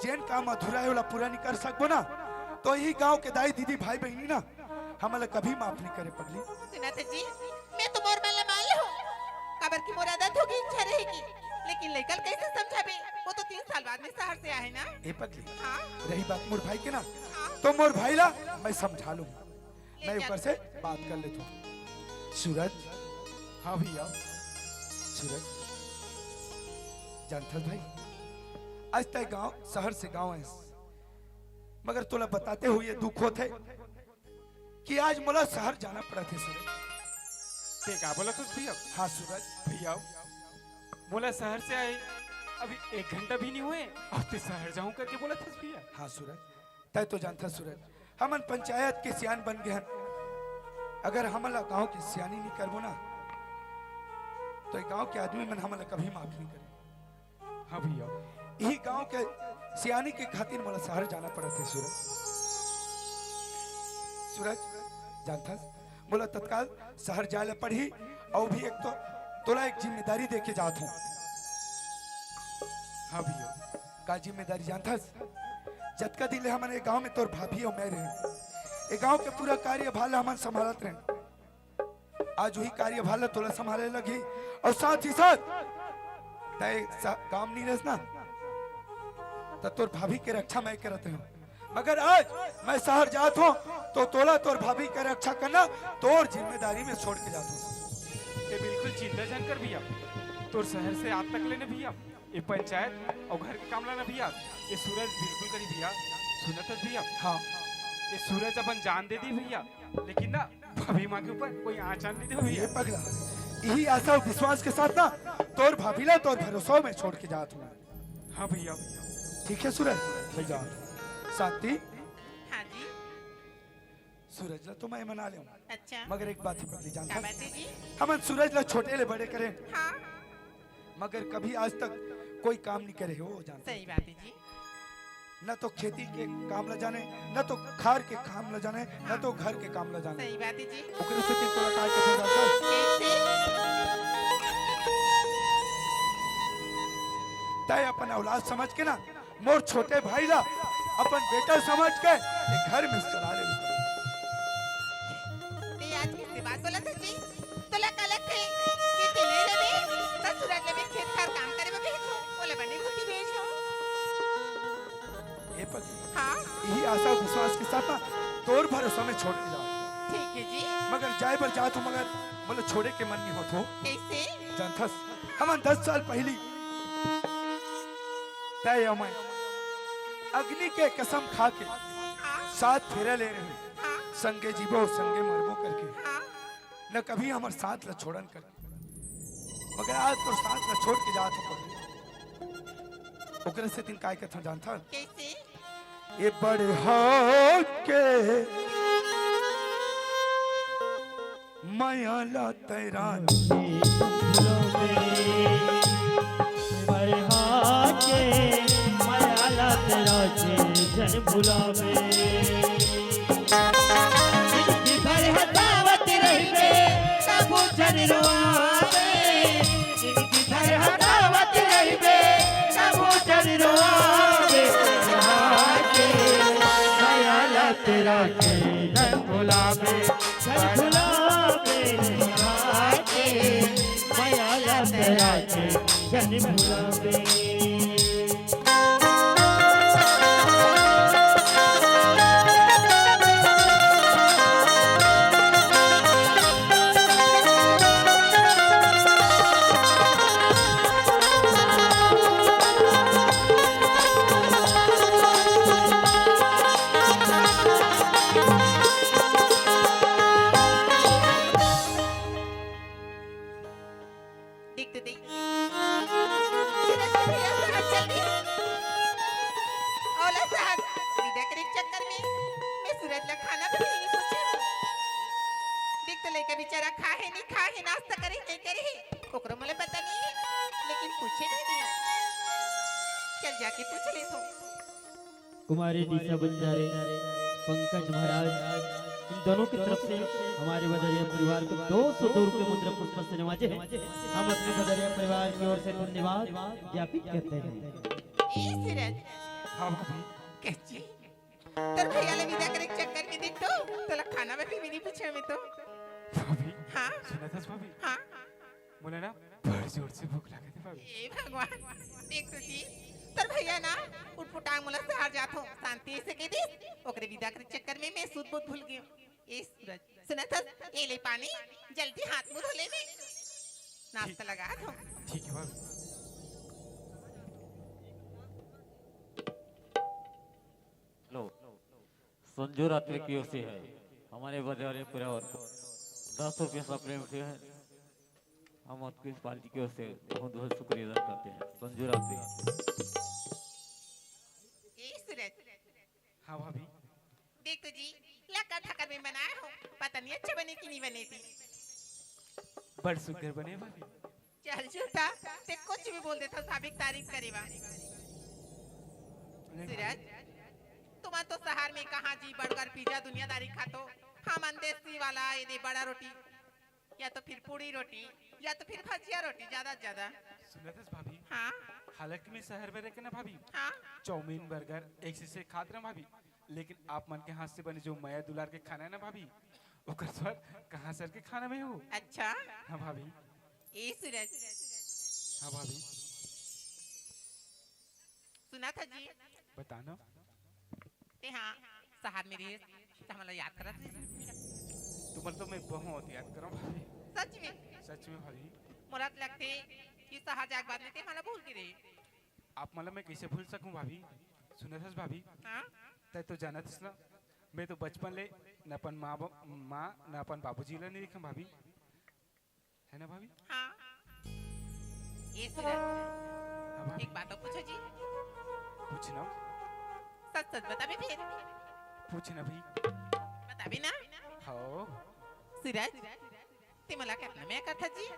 जेन काम अधूरा हे, ओला पूरा नहीं कर सकबो ना, तो यही गांव के दाई दीदी भाई बहिनी ना, हमन ला कभी माफ नहीं करे पगली। सुनत जी, मैं तो मोर मन ला मान लूं, काबर कि मोर आदत होगी, इच्छा रहेगी, लेकिन लइका ल कैसे समझाबे? वो तो तीन साल बाद में शहर से आहे ना। ए पगली, हाँ? रही बात मोर भाई के ना, हाँ? तो मोर भाई ला मैं समझा लूं, ले मैं जा। ऊपर से बात कर लेता हूँ। सूरज। हाँ भैया। सूरज, जानथस भाई, आज तय गांव, शहर से गांव आइस, मगर तोला बताते हुए दुख होत हे कि आज मोला शहर जाना पड़त हे सूरज। ते का बोलत हस भैया? हाँ सूरज। भैया, मोला शहर से आए अभी एक घंटा भी नहीं हुए, अब ते शहर जाऊं करके बोलत हस भैया? हाँ सूरज, तय तो जानथस सूरज, हमन पंचायत के सियान बन गए हन। अगर हमन ला गांव के सियानी नहीं करबो ना, तो ये गांव के आदमी मन हमन ला कभी माफ नहीं करे। हाँ भैया। यही गांव के सियानी के खातिर मोला शहर जाना पड़त हे सूरज। सूरज, जानथस, मोला तत्काल शहर जाए ला पड़ही, अउ भी एक तो तोला एक जिम्मेदारी दे के जात हूँ। हाँ भैया। का जिम्मेदारी जानथस? जतका दिन ले हमन ए गांव में तोर भाभी अउ मैं रहेन, ए गांव के पूरा कार्यभार ला हमन संभालत रहेन। आज वही कार्यभार ला तोला संभाले लगही, अउ साथ ही साथ तय सा-, गांव नहीं रहस ना, त तोर भाभी के रक्षा मैं करत रहेंव, मगर आज मैं शहर जात हूँ, तो तोला तोर भाभी के रक्षा करना तोर जिम्मेदारी में छोड़ के जात हूँ। ते बिल्कुल चिंता झन कर भैया, तोर शहर से आज तक लेने भैया, ये पंचायत अउ घर के काम ला ना भैया, ये सूरज बिल्कुल करी भैया। सुनत हस भैया? हाँ। ये सूरज अपन जान दे दी भैया, लेकिन ना भाभी माँ के ऊपर कोई आँच आन नहीं दे भैया। ए पगला, यही आशा अउ विश्वास के साथ ना तोर भाभी ला तोर भरोसा में छोड़ के जात हूँ। हाँ भैया। ठीक है सूरज, मैं जात हूँ। शांति। हाँ जी। सूरज ला तो मैं मना लेंव। अच्छा। मगर एक बात हे पगली, जानथस? का बात हे जी? हमन सूरज ला छोटे ले बड़े करेन। हाँ। मगर कभी आज तक कोई काम नहीं करे हे वो, जानथस? सही बात हे जी। न तो खेती के काम ला जाने, न तो खार के काम ला जाने, न तो घर के काम ला जाने। सही बात हे जी। ओकरे सेती तोला काय कथंव जानथस? कैसे? तय अपन औलाद समझ के ना मोर छोटे भाई ला अपन बेटा समझ के ये घर में चला ले। ते आज कैसे बात बोलत हस जी? तोला का लगथे कि ते नहीं रहे, त सूरज ले मैं खेत खार काम करे बर भेजहूँ, ओला बने बुद्धि भेजहूँ। ए पगली, हाँ? यही आशा अउ विश्वास के साथ ना तोर भरोसा में छोड़ के जात हूँ। ठीक हे जी। मगर जाए बर जात हूँ, मगर मोला छोड़े के मन नहीं होत हे। कैसे? जानथस, हमन दस साल पहिली तय अउ मैं अग्नि के कसम खा के हाँ। सात फेरा ले रहेन, हाँ। संगे जीबो, संगे मरबो करके। हाँ। न कभी हमर साथ ला छोड़न करके। मगर आज तोर साथ ला छोड़ के जात हूँ। ओकरे सेती काय कथंव जानथस? कैसे? ए बड़े होके मया ला तैरान। बढ़ा के मया ला तैरान, झन भुलावे। जिनकी भर हटावत रहिबे, तबो झन रोआवे। जिनकी भर हटावत रहिबे, तबो झन रोआवे। बढ़ा के मया ला तैरान, झन भुलावे। झन भुलावे, आके मया ला तैरान, झन भुलावे। देख तो दे। सूरज के भैया शहर चल दी। ओला शहर विदा करे के चक्कर में मैं सूरज ला खाना भी नहीं पूछे हूँ। देख तो लइका बेचारा खाहे नहीं खाहे, नाश्ता ओकरो मोला पता नहीं, लेकिन पूछे नहीं दिया। चल जाके पूछ लेथों। कुमारी निशा बंजारे, पंकज महाराज, इन दोनों की तरफ से हमारे बदरिया परिवार को दो सौ दो रुपये मुद्रा पुष्प से नवाजे हैं। हम अपने बदरिया परिवार की ओर से धन्यवाद ज्ञापित करते हैं। ए सूरज। हाँ भाभी। कैसे? तोर भैया ले विदा करे के चक्कर में देख तो, तोला खाना में भी नहीं पूछे में तो। भाभी। हाँ। सुनत हस भाभी? हाँ। मोला ना बड़ जोर से भूख लागत हे भाभी। ए भगवान, देख तो जी, तोर भैया ना उटपुटांग मोला सहर जात हो, शांति से कह दिस, ओकरे विदा करे चक्कर में मैं सूत बहुत भूल गई हूँ। ए सूरज, सुनत हस, ए ले पानी, जल्दी हाथ मुंह धो ले में। नाश्ता लगा दो। ठीक है भाभी। हेलो, संजू रात्रि की ओर से है, हमारे बजारे परिवार को दस रुपये सप्लीमेंट्री है। हम आपकी पार्टी की ओर से बहुत बहुत शुक्रिया अदा करते हैं। संजू रात्रि। ए सूरज। हाँ भाभी। देख तो जी, लक्का ठक्कर में बनाए हो, पता नहीं अच्छा बने कि नहीं बने थी। बड़ सुंदर बने भाभी। चल झूठा, ते कुछ भी बोल देता, साबिक तारीफ करे बा। नहीं सूरज, भाभी। तुमन तो शहर में कहाँ जी बर्गर पिज्जा दुनियादारी खाथो, हमन देसी वाला ये दे बड़ा रोटी, या तो फिर पूड़ी रोटी, या तो फिर भजिया रोटी, ज्यादा से ज्यादा। सुनत हस भाभी? हाँ। हालांकि मैं शहर में रह के ना भाभी, हाँ। चाउमीन बर्गर एक से खात रहा भाभी, लेकिन आप मन के हाथ से बने जो मया दुलार के खाना है ना भाभी, ओकर स्वाद कहाँ शहर के खाना में हो। अच्छा। हाँ भाभी। ए सूरज। हाँ भाभी। सुनत हस जी। बता ना। ते हाँ, शहर में रहे, ते हमला याद करत रहे। तुमला तो मैं बहुत याद करूँ भाभी। सच में? सच में भाभी। मोला तो लगथे कि शहर जाए के बाद में ते हमला भूल गे रहे। आप मन ला मैं कैसे भूल सकूँ भाभी? सुनत हस भाभी? हाँ? तैं तो जानत हस ना, मैं तो बचपन ले न अपन माँ ब-, माँ न अपन बाबूजी ला नहीं देखे भाभी। है ना भाभी? हाँ। ए सूरज, हाँ भाभी। एक बात और पूछो जी। पूछ ना। सच सच बताबे फिर। पूछ ना भाई। बताबे ना? हाँ। सूरज, ते मोला कतना मया करथस जी?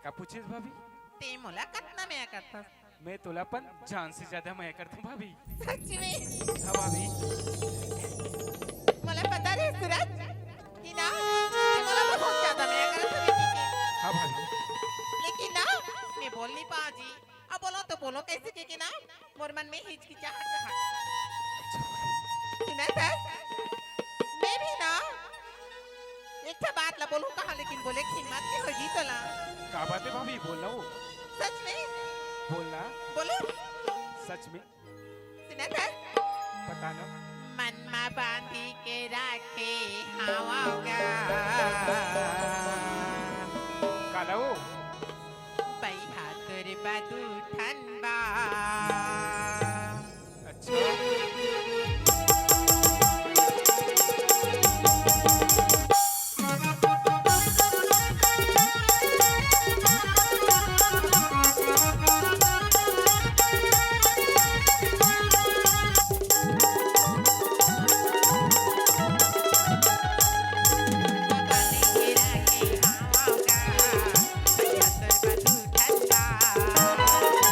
का पूछिस भाभी? ते मोला कतना मया करथस? मैं तोला अपन जान से ज्यादा मया करथूं भाभी। सच में? हाँ भाभी। मोला पता रहे सूरज कि ना, ते मोला बहुत ज्यादा मया करथस बेटी के। हाँ भाभी। लेकिन ना, मैं बोल नहीं पाऊँ जी। अब बोलो तो बोलो कैसे के, के ना, मोर मन में हिचकिचाहट रहा। अच्छा भाभी। सुनत हस? मैं भी ना एक ठो बात ला बोलूं कहा, लेकिन बोले के हिम्मत नहीं होगी तोला। का बात है भाभी, बोलना वो। सच में? बोलना। बोलो। सच में? सुनत हस? पता ना। मन मा बांधी के राखे हवंव गा। काला वो? बइहा तोर बदू ठन बा। अच्छा।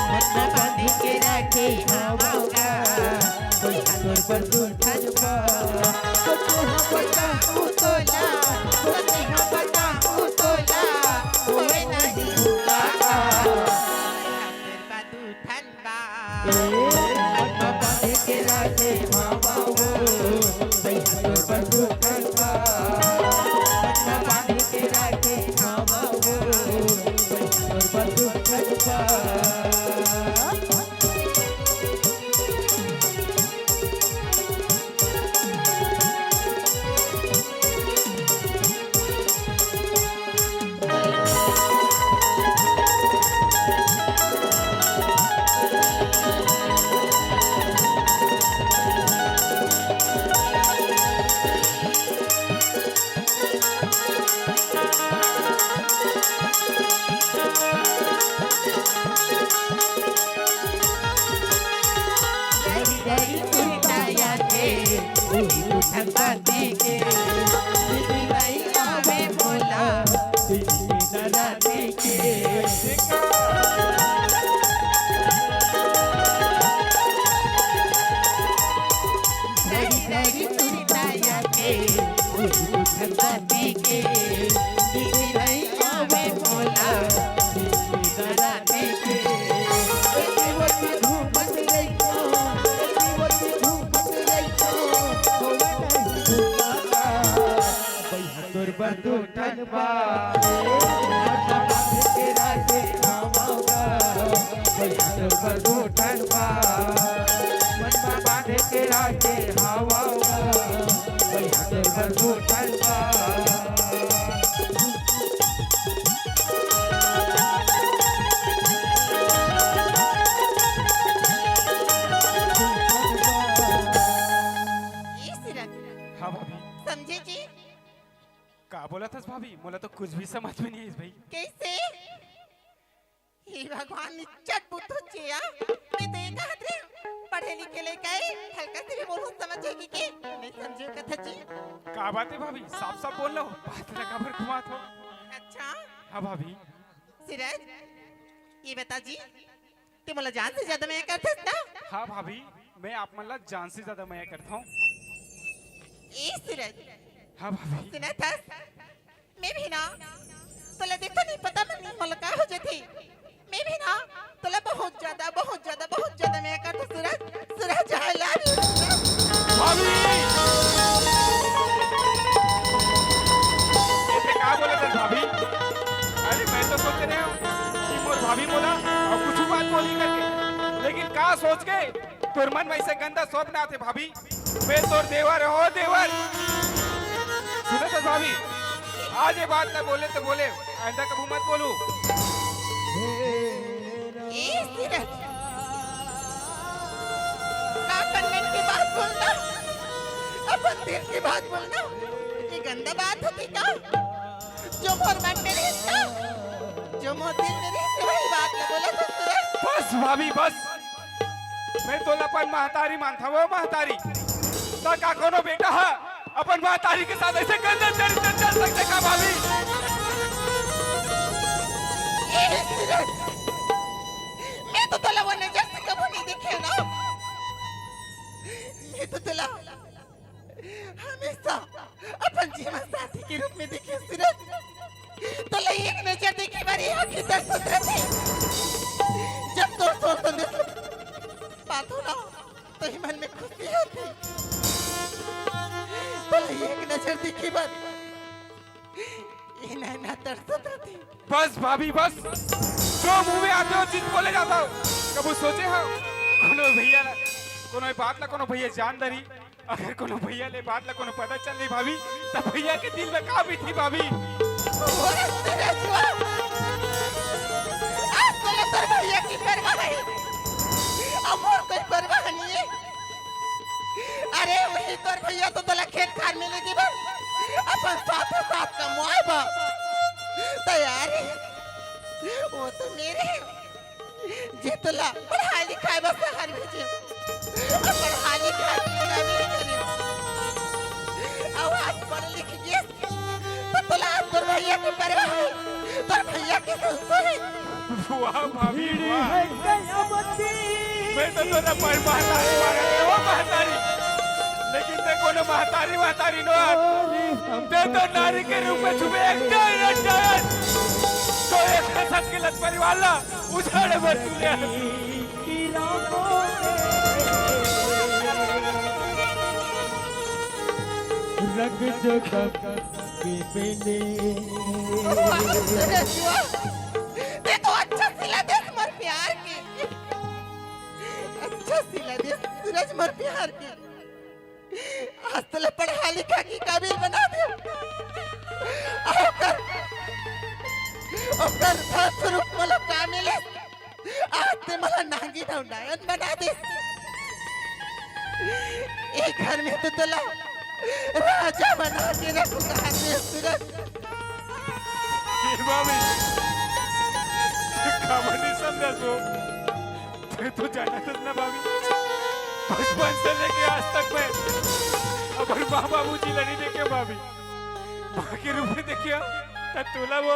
मन बांध के राखे हवंव गा, कोई तोर बर दुल्हन बा। तो तेहा बताहूँ तोला, तो तेहा बताहूँ तोला, होवे नहीं भूला। ए, मन बांध के राखे हवंव वो, कोई तोर बर दुल्हन बा। मन बांध के राखे हवंव वो, कोई तोर बर दुल्हन बा। तोर बर दू ठन बा, के राखे हवा गा। भैया तोर बर दू ठन बा, मन मा बांधे के राखे हवा गा। भैया तोर बर दू ठन बा। ये सिरन। हाँ भाभी। समझे जी? का बोलत हस भाभी? मोला तो कुछ भी समझ में नहीं आइस भाई। कैसे? हे भगवान, इज्जत बुद्धू चिया। मैं तो ये कहत रहे, पढ़े लिखे लइका हे, हल्का से भी बोलहूँ समझेगी के? नहीं समझे कथा जी। का बात हे भाभी? साफ साफ बोल लो, बात ला काबर घुमात हो? अच्छा। हाँ भाभी। सिरन, ये बता जी, ते मोला जान से ज्यादा मया करथस ना? हाँ भाभी, मैं आप मन ला जान से ज्यादा मया करथौं। ए सिरन। हाँ भाभी। सुनत हस? मैं भी ना तोला देखथौं, नहीं पता मन मोला का हो जथे। मैं भी ना तोला बहुत ज्यादा, बहुत ज्यादा, बहुत ज्यादा मया करथौं सूरज। सूरज, I love you सूरज। भाभी! ये ते का बोलत हस भाभी? अरे मैं तो सोचे रहेंव कि मोर भाभी मोला अउ कुछु बात बोलही करके, लेकिन का सोच के तोर मन में अइसे गंदा सोच ना आथे भाभी? मैं तोर देवर हौं देवर। सुनत हस भाभी, आज ये बात ना बोले तो बोले, आइंदा कभू मत बोलू। ए सिरज, का अपन मन के बात बोलना, अपन दिल के बात बोलना, ये गंदा बात होथे का? जो मोर मन में रहिस ना, जो मोर दिल में रहिस, वही बात ला बोलत हस सूरज। बस भाभी, बस। मैं तोला अपन महतारी मानथौं, वो महतारी। त का कोनो बेटा ह अपन महतारी के साथ अइसे गंदा चरित्र चल सकथे का भाभी? ए सूरज, मैं तो तोला वो नजर से कभू नहीं देखे ना। मैं तो तोला हमेशा अपन जीवन साथी के रूप में देखे सूरज। तोला एक नजर देखे बर ये आँखी तरसत रथे। जब तोर शोर संदेश पाथौं ना, तो ही मन में खुशी होथे। तोला एक नजर देखे बर ये नैना तरसत रथे। बस भाभी, बस। जो मुंह में आथे वो चीज बोले जाथव। कभू सोचे हव कोनो भैया ला, कोनो बात ला कोनो भैया जान डरही? अगर कोनो भैया ले बात ला कोनो पता चल जाही भाभी, त भैया के दिल में का बीतही भाभी? ओए तेरे जुआ! आज तोला तोर भैया के परवाह हे, अउ मोर कोई परवाह नहीं हे। अरे वही तोर भैया तो तोला खेत खार में लेगे बर, अपन साथे साथ कमवाए बर तैयार हे। वो तो मेरे हे, जे तोला पढ़ाई लिखाई बर शहर भेजे, अउ पढ़ाई लिखाई बर नौकरी करे। अउ आज पढ़ लिख गेस, त तोला तोर भैया के परवाह हे, तोर भैया के संशय हे। वाह भाभी, वाह। मैं तो तोला पर महतारी मानत हौं, वो महतारी। लेकिन ते कोनो महतारी, महतारी नो हस। ते तो नारी के रूप में छुपे एक डायन, डायन। तो एक दशक के लत परिवार ला उजाड़े बर तुले हस। रख जो तब के पहले। वाह, सूरज वाह। ते तो अच्छा सिला देस मोर प्यार के। अच्छा सिला देस सूरज मोर प्यार के। आज तोला पढ़ा लिखा के काबिल बना देव। अउ ओकर, ओकर फलस्वरूप मोला का मिले? आज ते मोला नागिन अउ डायन बना देस। ए घर में तो तोला राजा बना के रखहूं कहा देस सूरज। ए भाभी, काबर नहीं समझत हो? ते तो जानत हस ना भाभी, बचपन से लेके आज तक मैं अपन माँ बाबूजी ला नहीं देखे भाभी। माँ के रूप में देखे हंव, त तोला वो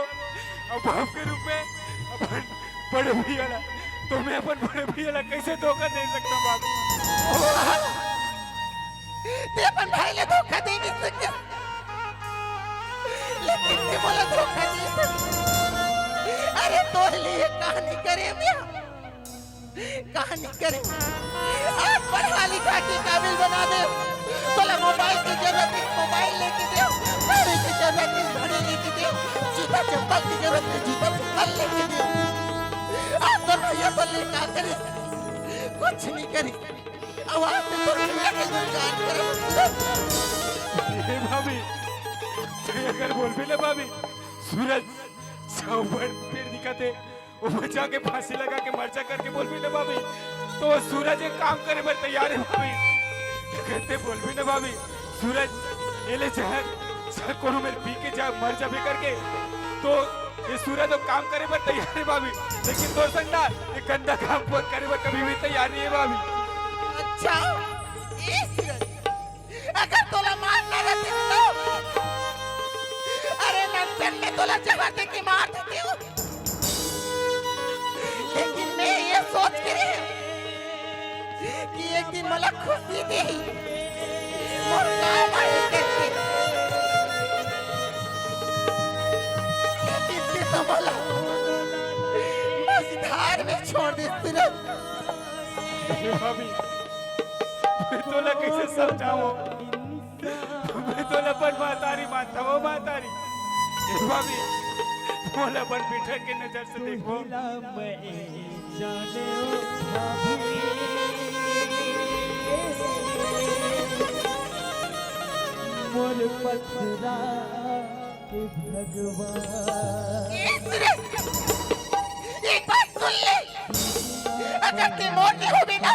अब बाप के रूप में अपन बड़े भैया ला, तो मैं अपन बड़े भैया ला कैसे धोखा दे सकता बाबू? ते अपन भाई ले धोखा दे नहीं सकते, लेकिन ते मोला धोखा दे सकते। अरे तोर लिए कहानी करे मैं, कहानी करे। आज पढ़ा लिखा के काबिल बना दे। तोला मोबाइल की जरूरत है, मोबाइल लेके दे। घड़ी की जरूरत है, घड़ी लेके दे। जूता चप्पल की जरूरत है, जूता चप्पल लेके दे। आज तो भैया तो लेकर करे, कुछ नहीं करे। अब आज तो तोर भैया के गुणगान करे। ए भाभी, ते अगर बोलबे ना भाभी, सूरज सौ बार पेड़ दिखाते, वो बचा के फांसी लगा के मर जा करके बोलबे ना भाभी, तो वो सूरज एक काम करे बर तैयार है भाभी। अगर ते बोलबे ना भाभी, सूरज, ये ले जहर, जहर कोनो मेर पी के जा, मर जाबे करके, तो ये सूरज तो काम करे बर तैयार है भाभी, लेकिन तोर संग ना ये गंदा काम करे बर कभी भी तैयार नहीं है भाभी। अच्छा, ये सूरज, अगर तोला मारना रहते तो, अरे लंदन में तोला जगह दे के मार देते हो। लेकिन मैं ये सोच के रहे कि एक दिन मला खुशी दे, मोर काम आही करके। लेकिन ते तो मला मझधार में छोड़ दे सूरज। हे भाभी, मैं तोला कैसे समझाऊं? मैं तोला अपन महतारी मानता हूं, महतारी। ए भाभी, मोला अपन बेटा के नजर से देखो। मोर पथरा के भगवान। एक बात सुन ले, अगर ते मोर नहीं होबे ना,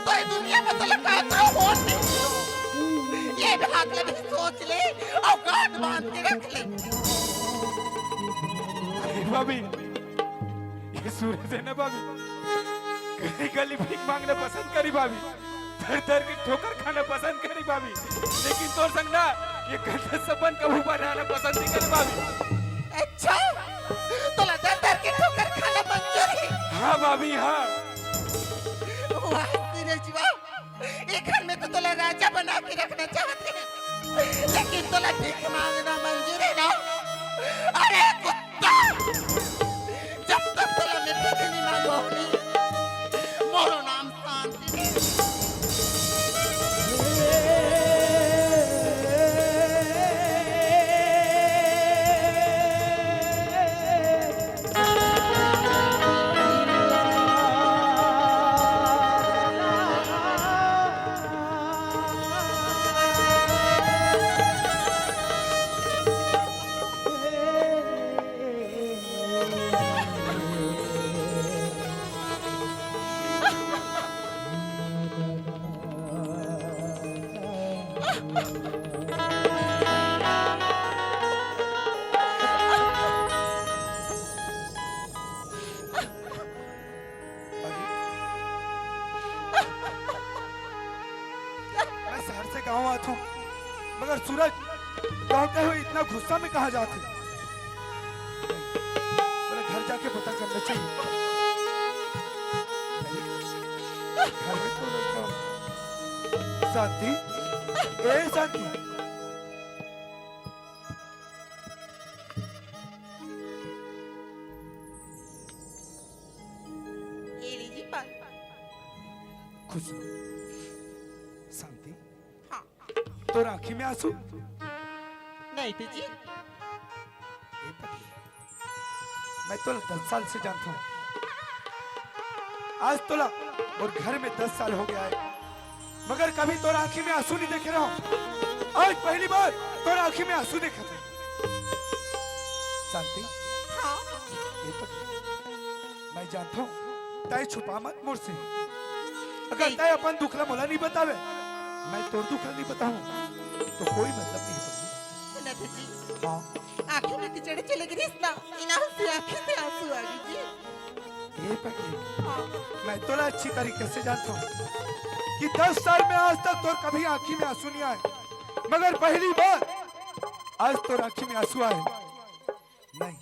तो ये दुनिया में तोला काकरो मोर नहीं। ये बात ला भी सोच ले, औकात बांध के रख ले। अरे भाभी, ये सूरज है ना भाभी, गली गली भीख मांगना पसंद करी भाभी, दर दर के ठोकर खाना पसंद करी भाभी, लेकिन तोर संग ना ये गंदा संबंध कभू बनाना पसंद नहीं करी भाभी। अच्छा, तोला दर दर के ठोकर खाना मंजूर है? हाँ भाभी, हाँ। वाह सूरज वाह, ये घर में तो तोला राजा बना के रखना चाहते हैं, लेकिन तोला भीख मांगना मंजूर है ना? अरे कुत्ता, जब तक तोला मैं भीख नहीं मांगो नहीं, मोरो नाम शांति। अरे, मैं शहर से गांव आत हूँ, मगर सूरज, गांव के हुए इतना गुस्सा में कहाँ जाते? मेरे घर जाके पता करना चाहिए। घर में तो लोग ना। शांति, ए शांति। ये लीजिए पानी। खुश रहो। शांति। हाँ। तोर आँखी में आंसू? नहीं तो जी। ए पगली, मैं तोला दस साल से जानता हूँ। आज तोला और घर में दस साल हो गया है, मगर कभी तोर आँखी में आंसू नहीं देखे रहो। आज पहली बार तोर आँखी में आंसू देखा था। शांति, हाँ। ए पगली, मैं जानता हूँ, तय छुपा मत मोर से। अगर नहीं। तय अपन दुख ला मोला नहीं बतावे, मैं तोर दुख ला नहीं बताऊँ, तो कोई मतलब नहीं है पगली। सुना था जी। हाँ। आँखी में कीचड़ चले गिरिस ना, इना से आँखी से आंसू आ गई जी। ए पगली, हाँ। मैं तोला अच्छी तरीके से जानता हूँ कि दस साल में आज तक तोर कभी आँखी में आंसू नहीं आए, मगर पहली बार आज तोर आँखी में आंसू आए। नहीं,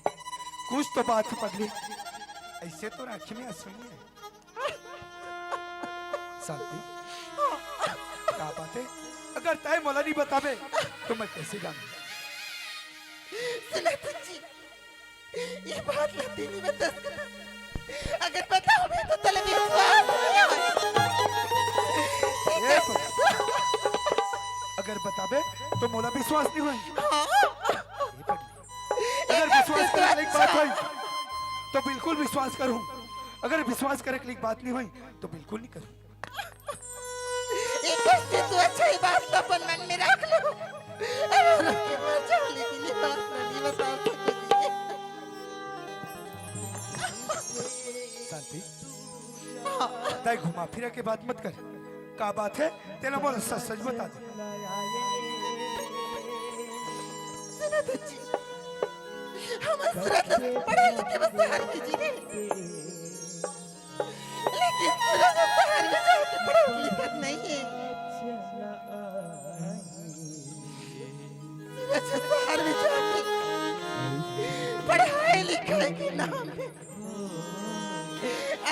कुछ तो बात हे पगली, अइसे तो आँखी में आँसू नइ हे। शांति, का बात हे? अगर तैं मोला नइ बताबे, तो मैं कइसे जानहूँ? सुन तो जी, ये बात ला तैं नइ बता सकत। अगर बताबे, तो तोला विश्वास नइ होय। ए पगली, अगर बताबे, तो मोला विश्वास नइ होय। हाँ। ए पगली, अगर विश्वास करे लायक बात होही, तो बिल्कुल विश्वास करहूँ। अगर विश्वास करे लायक बात नइ होही, तो बिल्कुल नइ करहूँ। एकर से तो अच्छा ये बात तो अपन मन में रख लो। अरे, रख के मर जाओ, लेकिन ये बात नइ बता सकती। शांति, तैं घुमा फिरा के बात मत कर। का बात हे? तेला मोला सच सच बता दे। सुनो तो जी, हमर सूरज पढ़े लिखे बर शहर भेजे हे। लेकिन सूरज शहर में जाके पढ़े लिखे नइ हे। सूरज शहर में जाके पढ़ाई लिखाई के नाम पे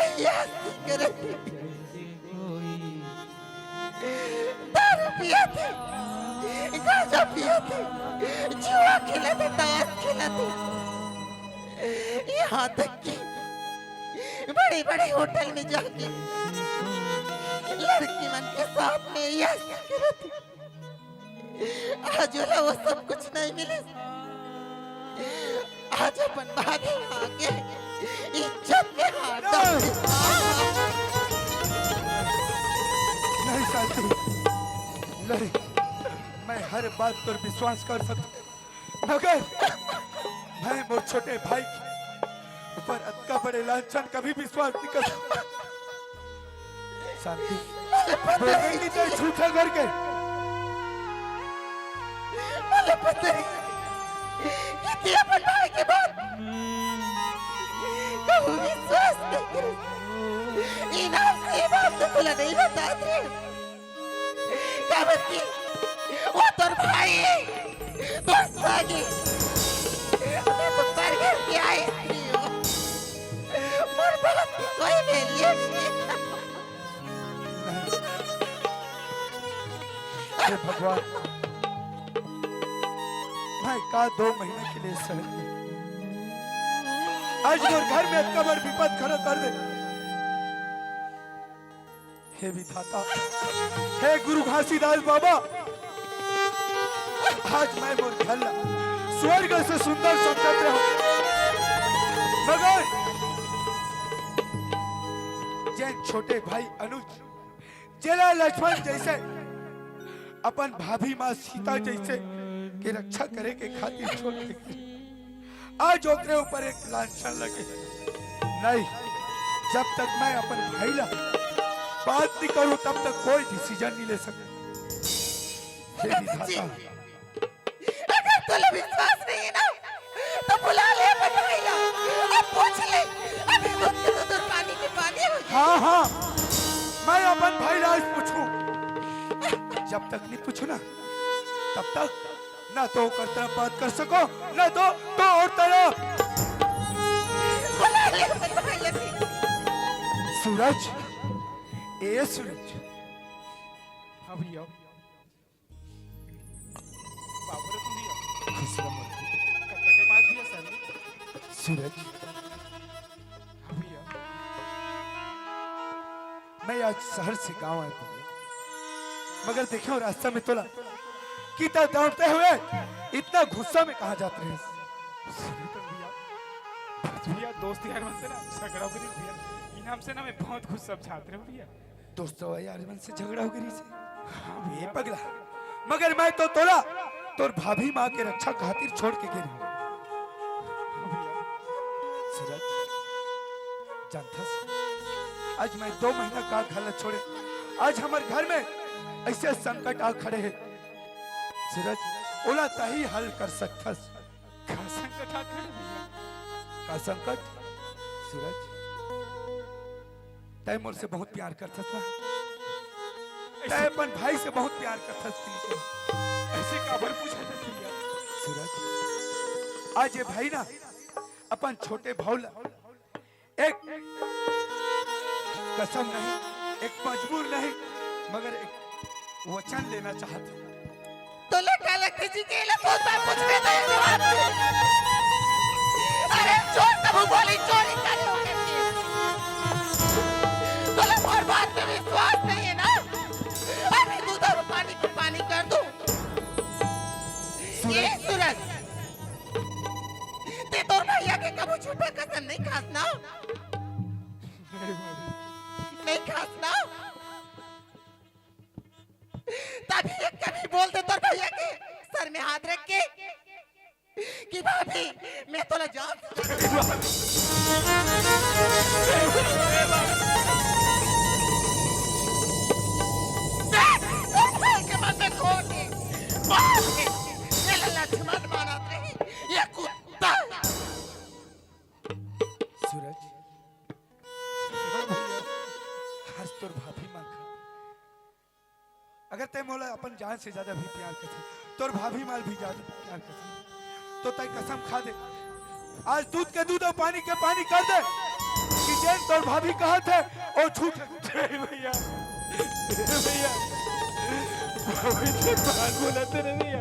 अय्याशी करत हे। दारू पियत हे, गांजा पियत हे, जुआ खेलत हे, ताश खेलत हे। यहाँ तक कि बड़े-बड़े होटल में जाके लड़की मन के साथ में अय्याशी करत हे। आज ओला वो सब कुछ नइ मिलिस। आज अपन भाभी माँ के इज्जत में हाथ डाल दिस। नहीं शांति, नहीं, मैं हर बात पर विश्वास कर सकता हूँ, मगर मैं मोर छोटे भाई के ऊपर अतका बड़े लांछन कभी विश्वास नइ कर सकता। शांति, बोले कि तैं झूठा करके। मोला पता हे कि तैं अपन भाई के बात कहूँ विश्वास नइ करे। इनाम से ये बात तो तोला नइ बतात रहेंव। काबर कि वो तोर भाई हे, तोर संगी। मैं तो परघर के आए स्त्री हूँ। मोर बात के कोई value नइ हे। हे भगवान, मैं का दो महीना के लिए सहन करूं? आज मोर घर में अतका बड़ विपद खड़ा कर दे। हे विधाता, हे गुरु घासीदास बाबा, आज मैं मोर घर ला स्वर्ग से सुंदर समझत रहेंव, मगर जेन छोटे भाई अनुज, जेला लक्ष्मण जइसे अपन भाभी माँ सीता जइसे के रक्षा करे के खातिर छोड़ के गे, आज ओकरे ऊपर एक लांछन लगे। नहीं, जब तक मैं अपन भाई ला बात नइ करहूँ, तब तक कोई decision नइ ले सकहूँ। हे विधाता, अगर तोला विश्वास नइ हे ना, तो बुला ले अपन भाई ला, अब पूछ ले। अभी दूध के दूध अउ पानी के पानी हो जाए। हाँ, हाँ, मैं अपन भाई ला आज पूछहूँ। जब तक नइ पूछहूँ ना, तब तक ना तो ओकर तरफ बात कर सकहूँ, ना तो तोर तरफ। बुला ले अपन भाई ला। सूरज, ए सूरज। हाँ भैया। बाबू रे, तू भैया। खुश रह मोर। कटकटे मार दिया सर। सूरज। हाँ भैया। मैं आज शहर से गांव आए हूँ, मगर देखे हूँ रास्ता में तोला कितना दौड़ते हुए इतना गुस्सा में कहाँ जात रहे? सुनो तो भैया, बस भैया, दोस्त यार मन से ना झगड़ा हो गई भैया, इनाम से ना मैं बहुत गुस्सा में जात रहे हूँ भैया। दोस्त यार मन से झगड़ा हो गई से? हाँ भैया। ए पगला, मगर मैं तो तोला तोर भाभी माँ के रक्षा खातिर छोड़ के गे रहेंव। हाँ भैया। सूरज, जानथस, आज मैं दो महीना का घर ला छोड़े, आज हमर घर में अइसे संकट आ खड़े हे। सूरज, ओला तहीं हल कर सकथस। का संकट आ खड़े भैया? का संकट? सूरज, तैं मोर से बहुत प्यार करथस ना? ऐसे तैं अपन भाई से बहुत प्यार करथस कि नहीं? ऐसे काबर पूछत हस भैया? सूरज, आज ये भाई ना अपन छोटे भाव ला एक कसम नहीं, एक मजबूर नहीं, मगर एक वचन लेना चाहत हूँ। तो ले काला किसी के लिए सोचता कुछ भी नहीं जवाब दे। अरे चोर तब बोली चोरी करे हो करके। तो ले और बात में विश्वास नहीं है ना? अभी दूध और पानी को पानी कर दूं। ये सूरज, ते तोर भैया के कबू झूठा कसम नहीं खास ना? नहीं खास ना? तभी एक कभी बोल दे तोर भैया के सर में हाथ रख के कि भाभी, मैं तोला जान से के मन में खोट है, बाप है, ये लल्ला लक्ष्मण मानत नहीं, ये कुत्ता। सूरज, आज तोर भाभी मांगा। अगर तैं मोला अपन जान से ज्यादा भी प्यार करथे, तोर भाभी माल भी ज्यादा प्यार करथे, तो तैं कसम खा दे, आज दूध के दूध और पानी के पानी कर दे कि जेन तोर भाभी कहत हे, ओ झूठ हे। जय भैया, जय भैया, भाभी से बात बोला तेरे भैया,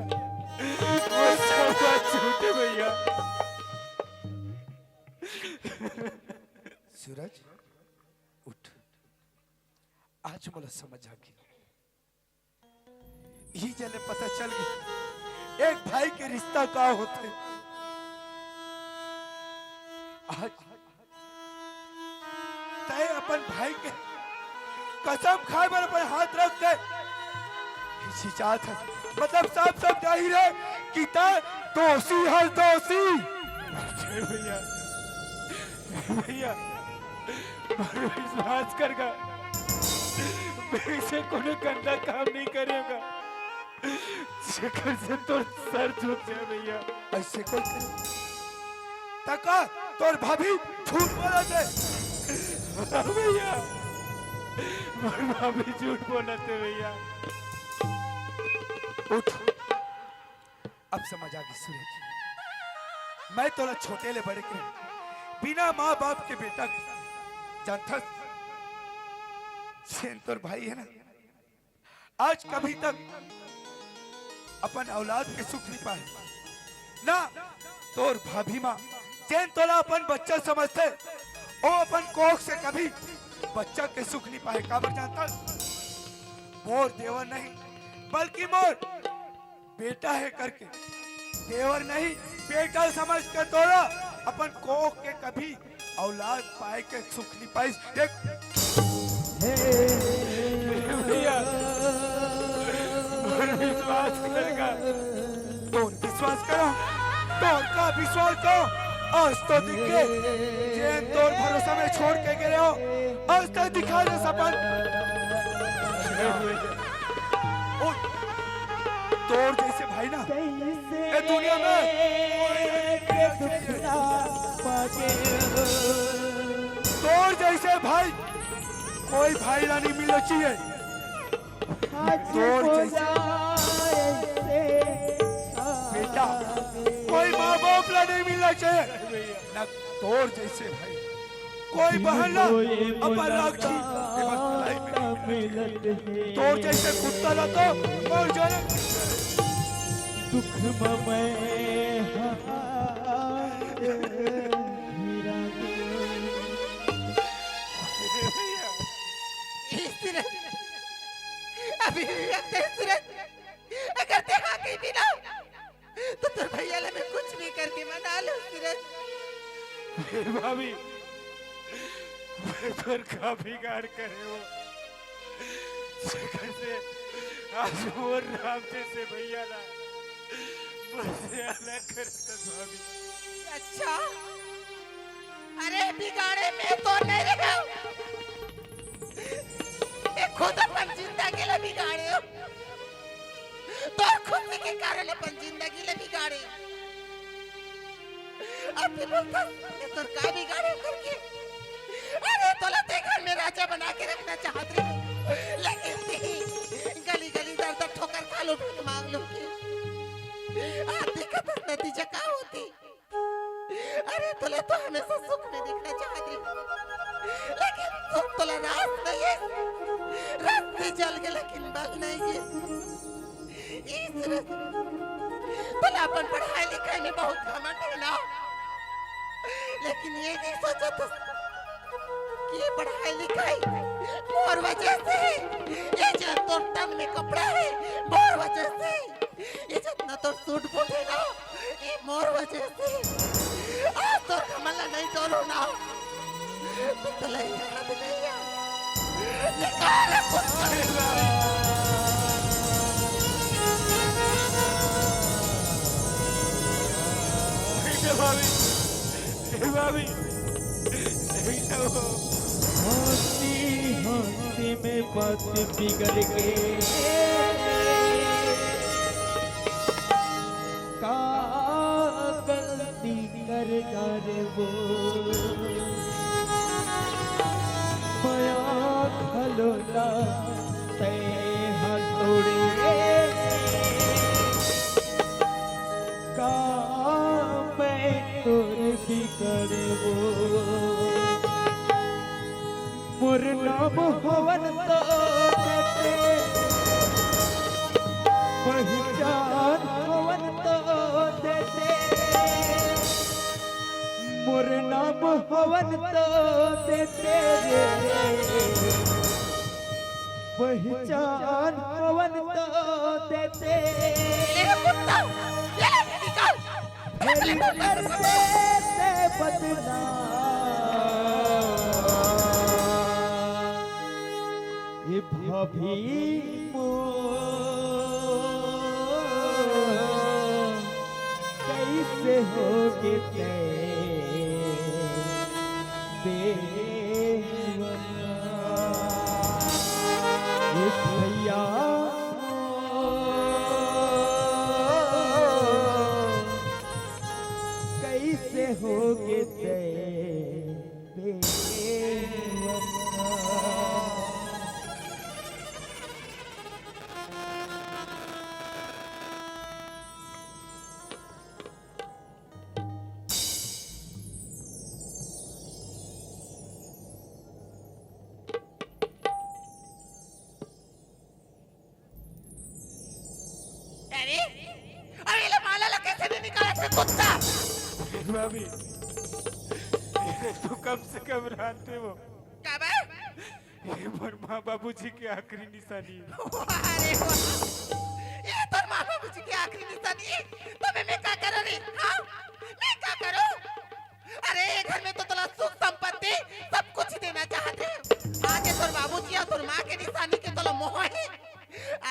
वो सब बात झूठ है भैया। सूरज, उठ, आज मोला समझ आ गई। यही जले पता चल गई एक भाई के रिश्ता का होथे। आज तैं अपन भाई के कसम खाए बर अपन हाथ रख के हिचकिचात हस, मतलब साफ साफ जाहिर है कि तैं दोषी हस, दोषी। भैया, भैया, मोर विश्वास कर गा, मैं ऐसे कोनो गंदा काम नहीं करेगा, जेकर से तोर सर झुक जाए भैया। ऐसे कोई करे? तका तोर भाभी झूठ बोलत हे। हाँ भैया, मोर भाभी झूठ बोलत हे भैया। उठ, अब समझ आ गई सूरज, मैं तोला छोटे ले बड़े के बिना माँ बाप के बेटा के जानथस। जेन तोर भाई है ना, आज कभी तक अपन औलाद के सुख नहीं पाए ना। तोर भाभी माँ जेन तोला अपन बच्चा समझथे, ओ अपन कोख से कभी बच्चा के सुख नहीं पाए। काबर जानथस? मोर देवर नहीं, बल्कि मोर बेटा है करके देवर नहीं, बेटा समझ के तोला अपन कोख के कभी औलाद पाए के सुख नहीं पाइस। देख भैया, मोर विश्वास कर गा। तोर विश्वास करो, तोर का विश्वास करो, आज तो दिखे, जेन तोर भरोसा में छोड़ के गे हो, आज तो दिखा दे सपन। ओ, तोर जैसे भाई ना ए दुनिया में कोई नहीं मिलना चाहिए। तोर जैसे भाई कोई भाई ला नहीं मिलना चाहिए। तोर जैसे बेटा कोई माँ बाप ला नहीं मिलना चाहिए, ना तोर जैसे भाई कोई बहन ला अपन राखी एवं लड़ाई में नहीं मिलत हे। तोर जैसे कुत्ता ला तो मर जाना। दुख में मैं ए सूरज, अभी भी वक्त है सूरज, अगर ते हाथ ही भी ना तो तोर भैया ला मैं कुछ भी करके मना लूं सूरज। हे भाभी, मैं तोर का बिगाड़ करे हो, जेकर से आज मोर राम जैसे भैया ला मोर से अलग कर दे भाभी। अच्छा, अरे बिगाड़े मैं तो नहीं रहा, मैं खुद अपन जिंदगी ला बिगाड़े हो। तोर खुशी के कारण अपन जिंदगी ला बिगाड़े। अब भी बोलता, मैं तोर का बिगाड़े करके? अरे, तोला ते घर में राजा बना के रखना चाहत रहे, लेकिन ते गली गली दर दर ठोकर खा लो, भीख मांग लो के। आ, देखत हस नतीजा का होती? अरे, तोला तो हमेशा सुख में देखना चाहत रहिस, लेकिन सुख तोला रास नइ हे। रस से जल गे, लेकिन बल नइ गे। ईश्वर, तोला अपन पढ़ाई लिखाई में बहुत घमंड हे ना, लेकिन ये नइ सोचत हस कि ये पढ़ाई लिखाई मोर वजह से हे। ये जो तोर तन में कपड़ा हे, मोर वजह से हे। ये जतना तोर सूट बूट हे ना, ये मोर वजह से। आज तोर हमन ला नइ टोरो ना, तो तोला याद नइ आ। निकाल कुत्ता। हे भाभी, हे भाभी, हे भाभी। हंसी हंसी में बात बिगड़ गई। का गलती कर डारे वो, मया खलोला तय हाथ तोड़े। का मैं तोर बिगड़बो? मोर नाम हवन तो देते, पहचान हवन तो देते। मोर नाम हवन तो देते रे, पहचान हवन तो देते। ए कुत्ता, ये ले, निकाल। फेर कर देते बदनाम। ए भाभी मोर, कैसे होगे तैं बेवफा? ए भैया, कैसे होगे तैं बेवफा? अरे, अरे, ले माला ला कैसे नहीं निकाला थे कुत्ता? भाभी, तू कम से कम रहते वो। का बे? ये मोर माँ बाबूजी के आखिरी निशानी। वाह रे वाह। ये तोर माँ बाबूजी के आखिरी निशानी? तो मैं, मैं का करूँ रे? हाँ? मैं का करूँ? अरे, ये घर में तो तोला सुख संपत्ति सब कुछ देना चाहत हे। आज ये तोर बाबूजी अउ तोर माँ के निशानी के तोला मोह हे।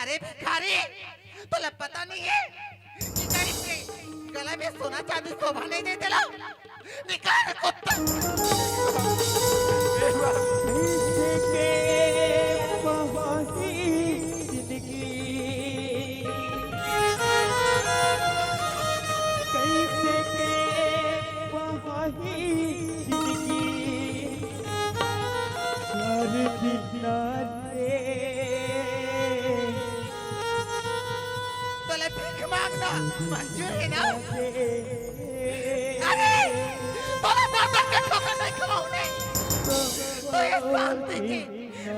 अरे भिखारी, तोला पता नहीं हे कि गरीब के गला में सोना चांदी शोभा नहीं देते ला। निकाल कुत्ता। इसके बहाई जिंदगी, कैसे के बहाई जिंदगी, चार दिन रे। तोला भीख मांगना मंजूर हे ना? अरे, तोला दर्द के ठोकर नहीं खवाऊं नहीं। तो ये शांति की,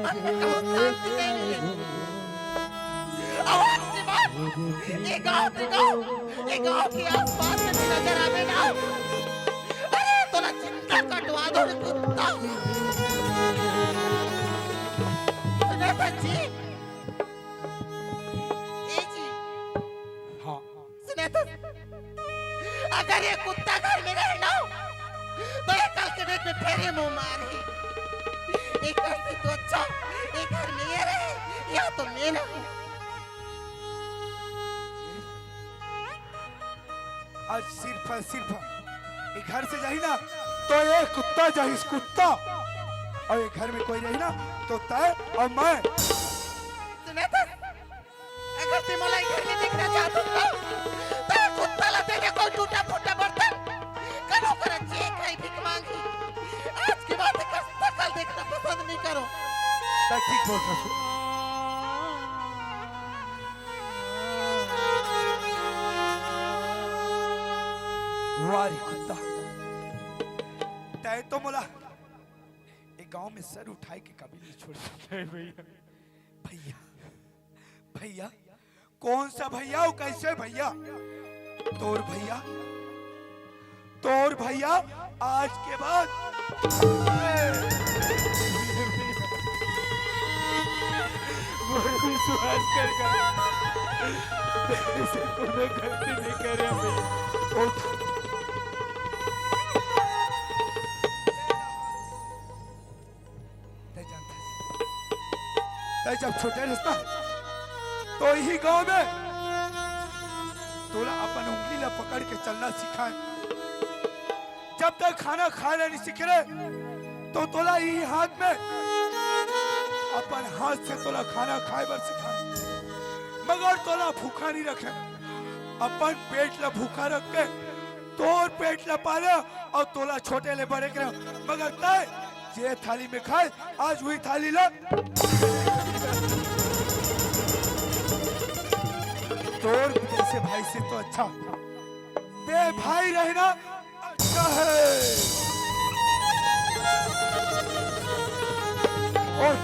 मन में कहूँ शांति नहीं मिले। आवाज की बात, ये गांव के गांव, ये गांव के आसपास में भी नजर आवे ना। अरे, तोला जिंदा कटवा दो रे कुत्ता। सुना सच्ची? ए जी। हाँ। सुना तो, अगर ये कुत्ता घर में रहे ना, तो ये कल के डेट में फेरे मुंह मारही। एकर से तो अच्छा, ये घर में ये रहे, या तो मैं रहूं। आज सिर्फ, सिर्फ ये घर से जाही ना, तो ये कुत्ता जाही, कुत्ता। अउ ये घर में कोई रही ना, तो तैं अउ मैं। सुना तो, अगर तैं मोला घर में देखना चाहत हस, तो, तो कुत्ता ला दे दे कोई टूटा फूटा बर्तन। कल ओकर जे खाई भीख मांगही। आज के बाद एकर शकल देखना पसंद नहीं करो। तैं ठीक बोलत हस। वाह रे कुत्ता, ये गांव में सर उठाए के काबिल नहीं छोड़। नहीं भैया। भैया, भैया, कौन सा भैया और कैसे भैया? तोर भैया, तोर भैया आज के बाद मोर विश्वास कर, कर। तेरे से कोनो गलती नहीं करे भैया। उठ। तै जानथस, तै जब छोटे रहस ना, तो इही गांव में तोला अपन उंगली ला पकड़ के चलना सिखाए। जब तक खाना खाए ला नहीं सीखे रहे, तो तोला इही हाथ में अपन हाथ से तोला खाना खाए बर सिखाए। मगर तोला भूखा नहीं रखे, अपन पेट ला भूखा रख के तोर पेट ला पाले और तोला छोटे ले बड़े करे। मगर तै जे थाली में खाए, आज वही थाली ला। तोर जैसे भाई से तो अच्छा बेभाई रहना अच्छा है। उठ।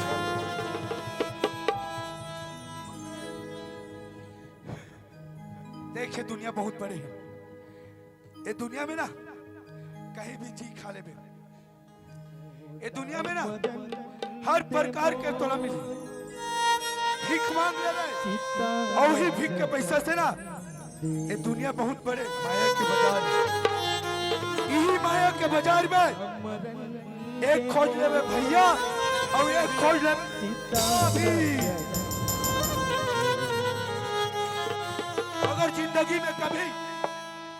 देखे, दुनिया बहुत बड़े है। ये दुनिया में ना कहीं भी जी खा लेबे। ये दुनिया में ना हर प्रकार के तोला मिली। भीख मांग लेबे, और ही भीख के पैसा से ना, ये दुनिया बहुत बड़े माया के बाजार है। यही माया के बाजार में एक खोज लेबे भैया, और एक खोज लेबे भाभी। अगर जिंदगी में कभी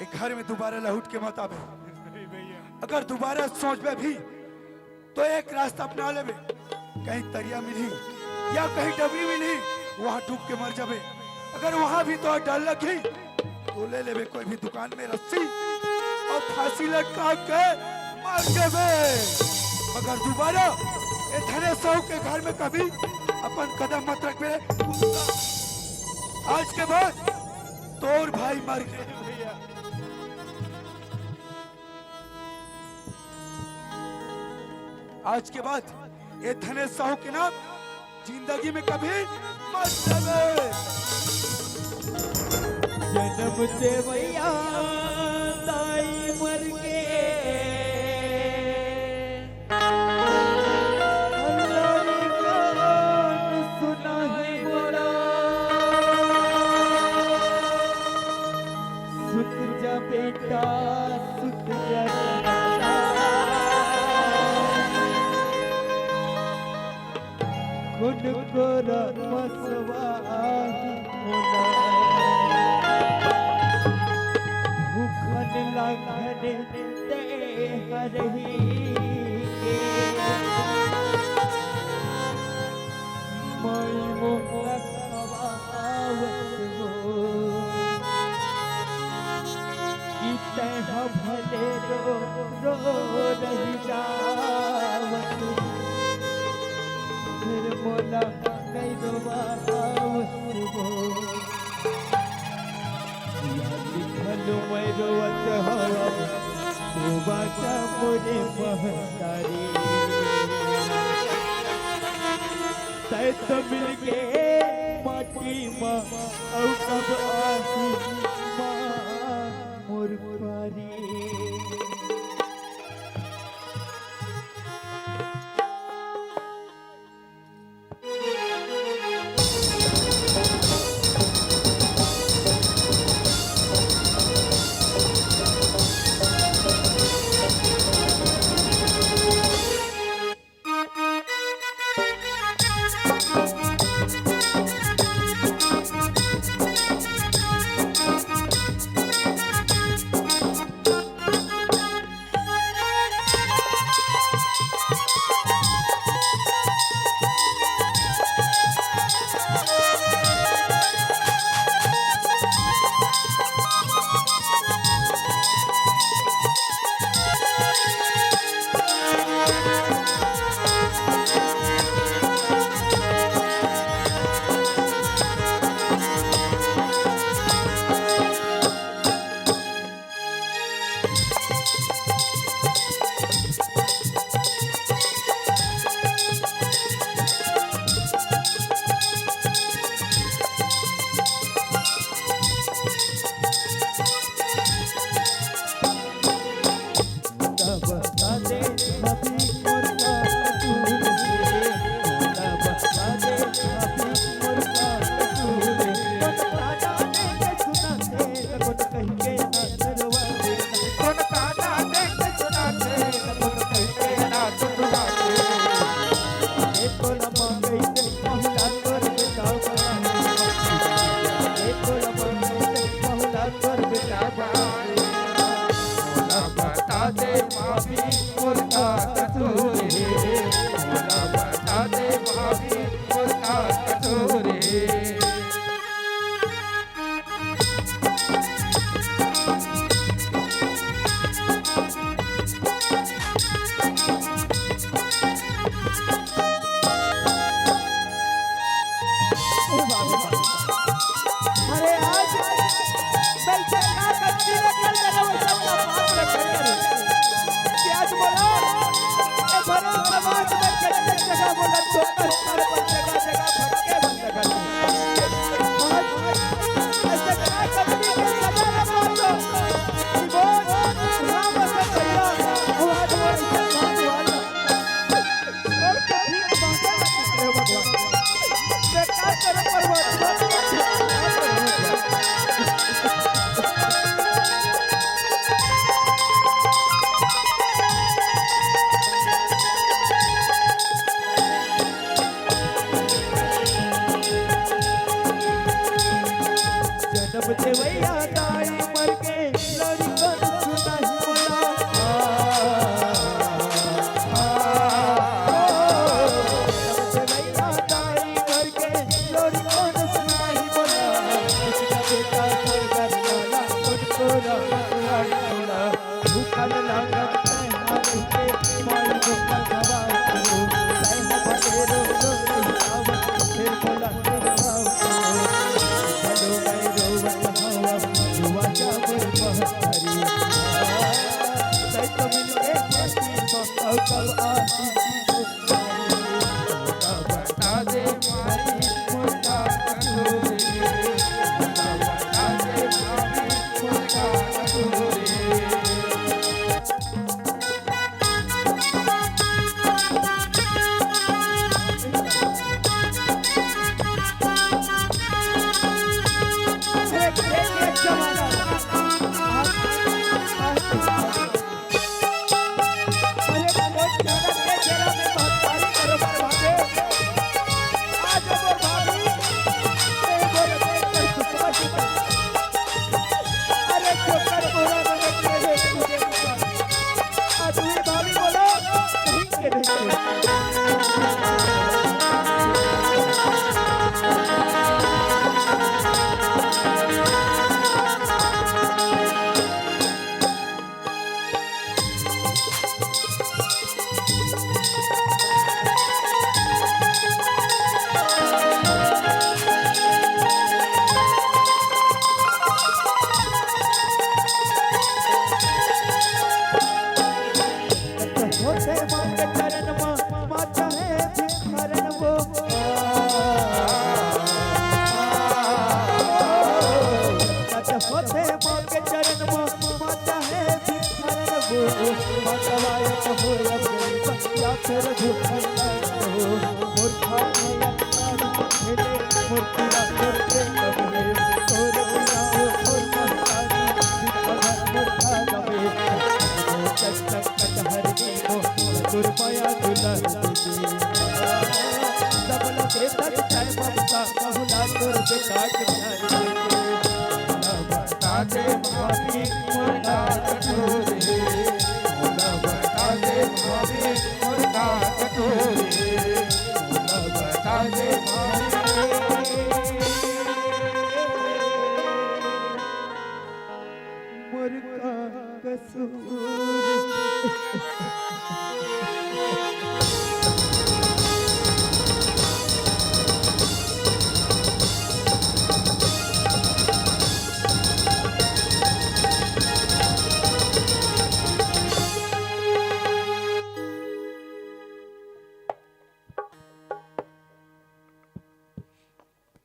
एक घर में दोबारा लहुट के मत आबे, अगर दोबारा सोचबे भी, तो एक रास्ता अपना लेबे, कहीं तरिया मिलही या कहीं डबरी मिलही, वहां डूब के मर जाबे। अगर वहां भी तो डर लगही, तो ले लेबे कोई भी दुकान में रस्सी और फांसी लटका के मर जाबे। मगर दोबारा ए धनेश साहू के घर में कभी अपन कदम मत रखबे। आज के बाद तोर भाई मर गए भैया। आज के बाद ये धनेश साहू के नाम जिंदगी में कभी मत लेबे। जन्म देवैया दाई मर गे, अल्लाह ने कान सुनाही मोला। सुत जा बेटा, सुत जा। खुद को रमसवा मोला। भूखन लाखन ते हरही के। माई मोला खवावत हो। कि तैं ह भले रो, रो रहि जावत, फेर मोला नइ रोवावत हो। याद घलो मैं रोवत हवं, तू बाचा मोरे महतारी। तैं तो मिलगे माटी म, अउ कब आही माँ मोर पारी।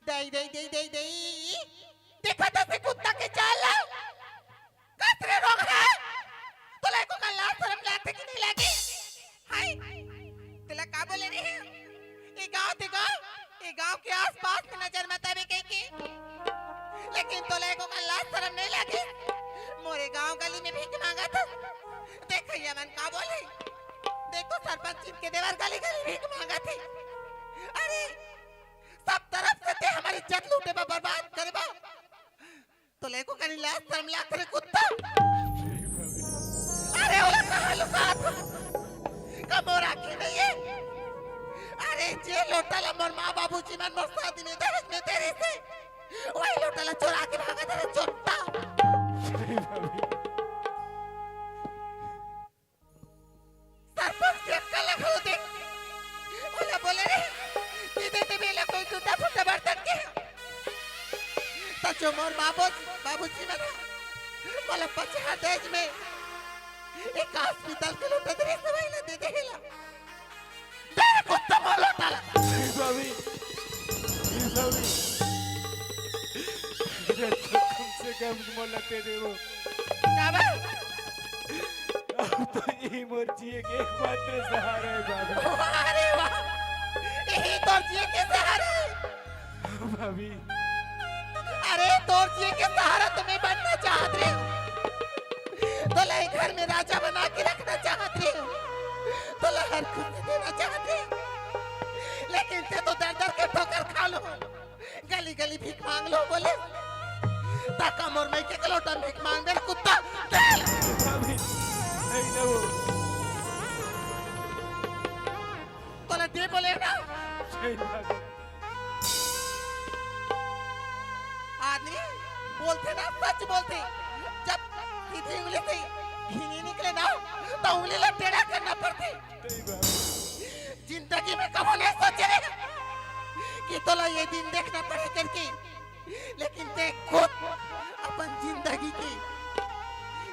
दई, दई, दई, दई, दई। देखा तो से कुत्ता के चाल ला। कस रे रोगहा। तोला एको कन लाज शरम लागथे कि नहीं लागे? हाय। तोला का बोले रे? ए गांव ते गांव, ए गांव के आसपास में नजर मत आवे कहिके। लेकिन तोला एको कन लाज शरम नहीं लागे? मोरे गांव गली में भीख मांगत हस। देखइया मन का बोले? देख तो सरपंच के देवर गली गली भीख मांगत हे। अरे, सब तरफ से ते हमर इज्जत लूटे बा, बर्बाद करे बा। तोला एको कनी लाज शरम लागत रे कुत्ता। अरे ओला कहाँ लुकात हस? का मोर आँखी नहीं हे? अरे जे लोटा ला मोर माँ बाबूजी मन मोर शादी में दहेज में दे रहिसे, वही लोटा ला चोरा के भागत हे रे चोट्टा। सरपंच के अक्कल ला घलो देख। ओला बोले रे कि दे देबे ला कोई टूटा फूटा बर्तन के। त जो मोर बाबू, बाबूजी मन ह मोला पचहा दहेज में एक आस पीतल के लोटा दे रहिसे, वही ला दे दे हे ला। दे रे कुत्ता मोर लोटा ला। ए स्वामी, ए स्वामी, कम से कम मोला दे दे वो। का बा? अब तो यही मोर जिए के एकमात्र सहारा हे बाबू। अरे वाह, यही तोर जिए के सहारा हे। भाभी। अरे तोर जिए के सहारा तो मैं बनना चाहत रहेंव। तोला ए घर में राजा बना के रखना चाहत रहेंव। तोला हर खुशी देना चाहत रहेंव। लेकिन ते तो दर दर के ठोकर खा लो। गली गली भीख मांग लो बोले। त का मोर मइके के लोटा भीख मांग दे रे कुत्ता। दे। अभी नहीं दे वो। तोला दे बोले ना। सही बात हे। आदमी बोलथे ना, सच बोलथे। जब सीधी उंगली से घिनी निकले ना, त उंगली ला टेढ़ा करना पड़थे। जिंदगी में कभू नहीं सोचे कि तोला ये दिन देखना पड़े करके, लेकिन ते खुद अपन जिंदगी के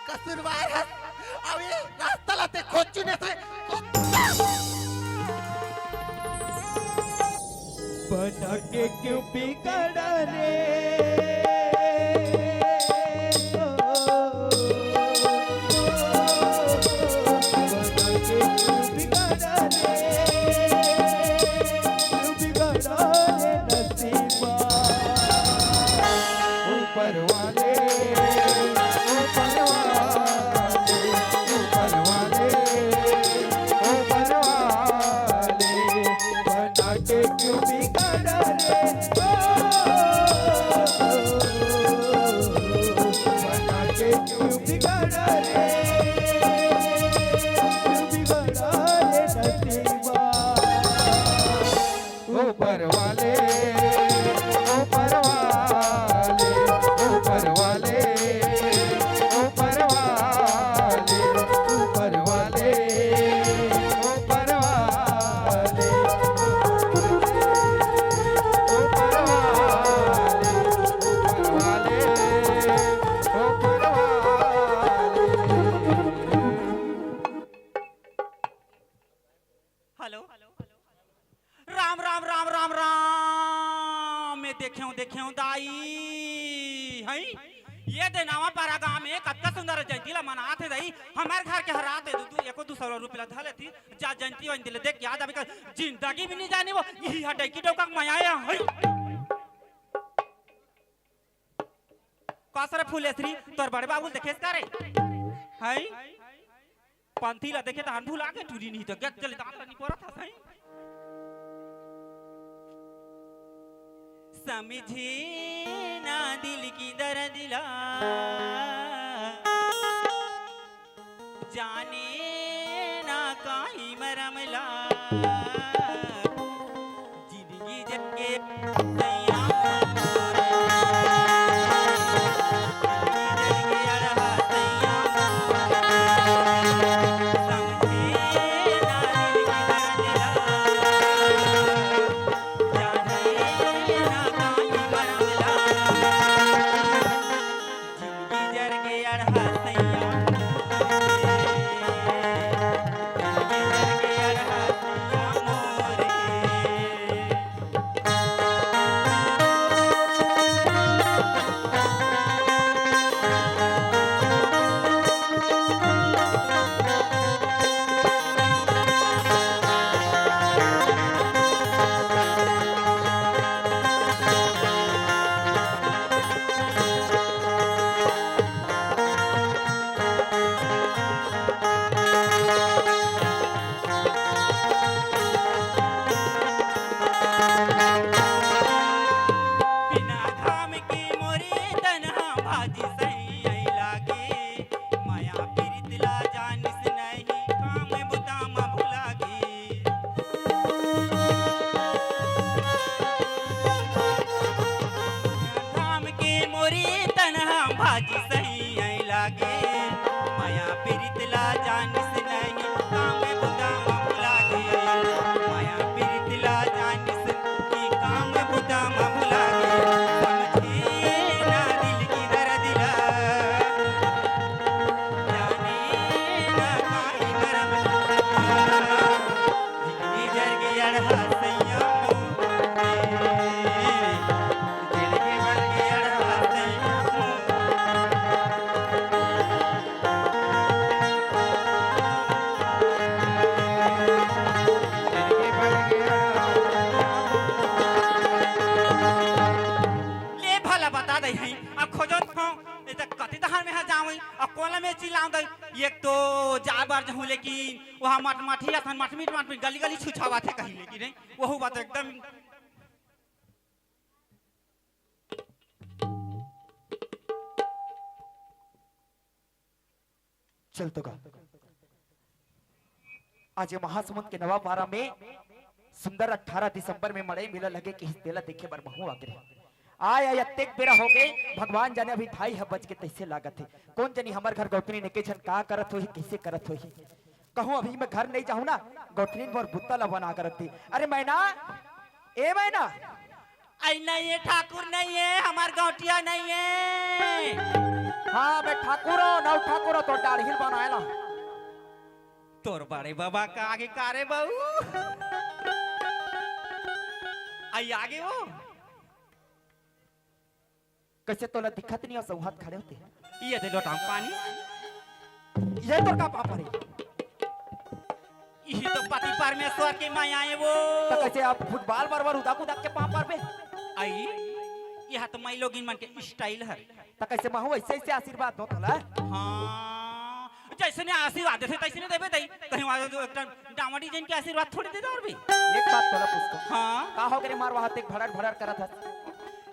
कसूरवार हस। अउ ये रास्ता ला ते खुद चुने से कुत्ता। बना के क्यों बिगड़ा रे? ओ, बना के क्यों बिगड़ा रे? क्यों बिगड़ा रे नसीबा? ऊपर वाले, ऊपर वाले, ऊपर वाले, ऊपर वाले, बना के क्यों बिगड़ा रे? ओ, बना के क्यों बिगड़ा रे? क्यों बिगड़ा रे नसीबा? ऊपर वाले, ऊपर वाले, ऊपर वाले, ऊपर वाले, ऊपर वाले, ऊपर वाले, ऊपर वाले, ऊपर वाले, ऊपर वाले। हेलो। राम, राम, राम, राम, राम। मैं देखेंव, देखेंव दाई। हई? ये दे नवा पारा गांव में कतका सुंदर जयंती ला मनात हे दाई। हमर घर के हरात हे, दू, दू, एको दू सौ रुपया ला धर लेती। जा जयंती वयंती ले देख के आ जाबे कर। जिंदगी भी नहीं जानी वो, यही हटे की डौका के मया आया। हई? का सर फुलेसरी, तोर बड़े बाबू देखेस का रे? हई? पंथी ला देखे तहन भुला के टूरी नहीं तो गत चले दांत ला निपोरत हस, हई? समझे ना दिल की दर्द ला, जाने ना काई मरम ला। जिंदगी जग के सैया मोरे, जिंदगी जग के अड़हा सैया मोरे, समझे ना दिल की दर्द ला, जाने ना काई मरम ला। जिंदगी जर के अड़हा सैया मोरे, जिंदगी जर के अड़हा सैया मोरे। बिना घाम के मोरे तन हा भाजी सही लागे, मया पीरित ला जानिस नहीं, काम बुता मा भुला गे। घाम के मोरे तन हा भाजी सही लागे, मया पीरित ला जानिस नहीं, काम बुता मा भुला गे। मया पीरित ला जानिस कि काम बुता मा भुला गे। समझे ना दिल की दर्द ला, जाने ना काई मरम ला। जिंदगी जर के अड़हा सैया मोरे, जिंदगी जर के अड़हा सैया मोरे। ले भला बता दे हई, आ खोजत हंव, ए त कति डहर में हा जावई, आ कोला में चिल्लाव दे, एक तो जाए बर जहूं, लेकिन वहां मटमठी असन मटमिट मटमिट गली गली छुछावत हे कहीं, लेकिन नहीं, वहू बात एकदम चल तो गा। आज ये महासमुंद के नवा पारा में सुंदर अठारह दिसंबर में मड़ई मेला लगे के तेला देखे बर महूं आगे रहे। आय, आय, अतेक बेरा हो गए, भगवान जाने अभी धाई ह बच के तइसे लागत हे। कोन जनी हमर घर गौतनी नेके झन का करत होही, कइसे करत होही। कहूँ अभी मैं घर नहीं जाहूँ ना, गौठनिन मोर बुत्ता ला बना कर रख दी। अरे मैना, ए मैना। आई नहीं है ठाकुर, नहीं है, हमार गौटिया नहीं है। हाँ, मैं ठाकुर हूँ, नौ ठाकुर हूँ, तो दाढ़ी बनाए ला। तोर बड़े बाबा का आगे का रे बहू? आई आगे वो। कैसे तोला दिखत नहीं हो, सौहत खड़े होते। ये दे लोटा में पानी। ये तोर का पाप रे? यही तो पति परमेश्वर के माया है वो। तो कैसे आप फुटबॉल बरबर उदाक उदाक के पाप परबे? आई, यह तो माई लोगिन मन के स्टाइल है। तो कैसे महू ऐसे ऐसे आशीर्वाद दो तोला? हाँ, जैसे ने आशीर्वाद देथे तैसे ने देबे दई। कहीं वाला तो एक डामडी जन के आशीर्वाद थोड़ी दे दो और भी। एक बात तोला पूछतो। हाँ। का हो गे रे मार वहाँ तेक भड़र भड़र करत हस?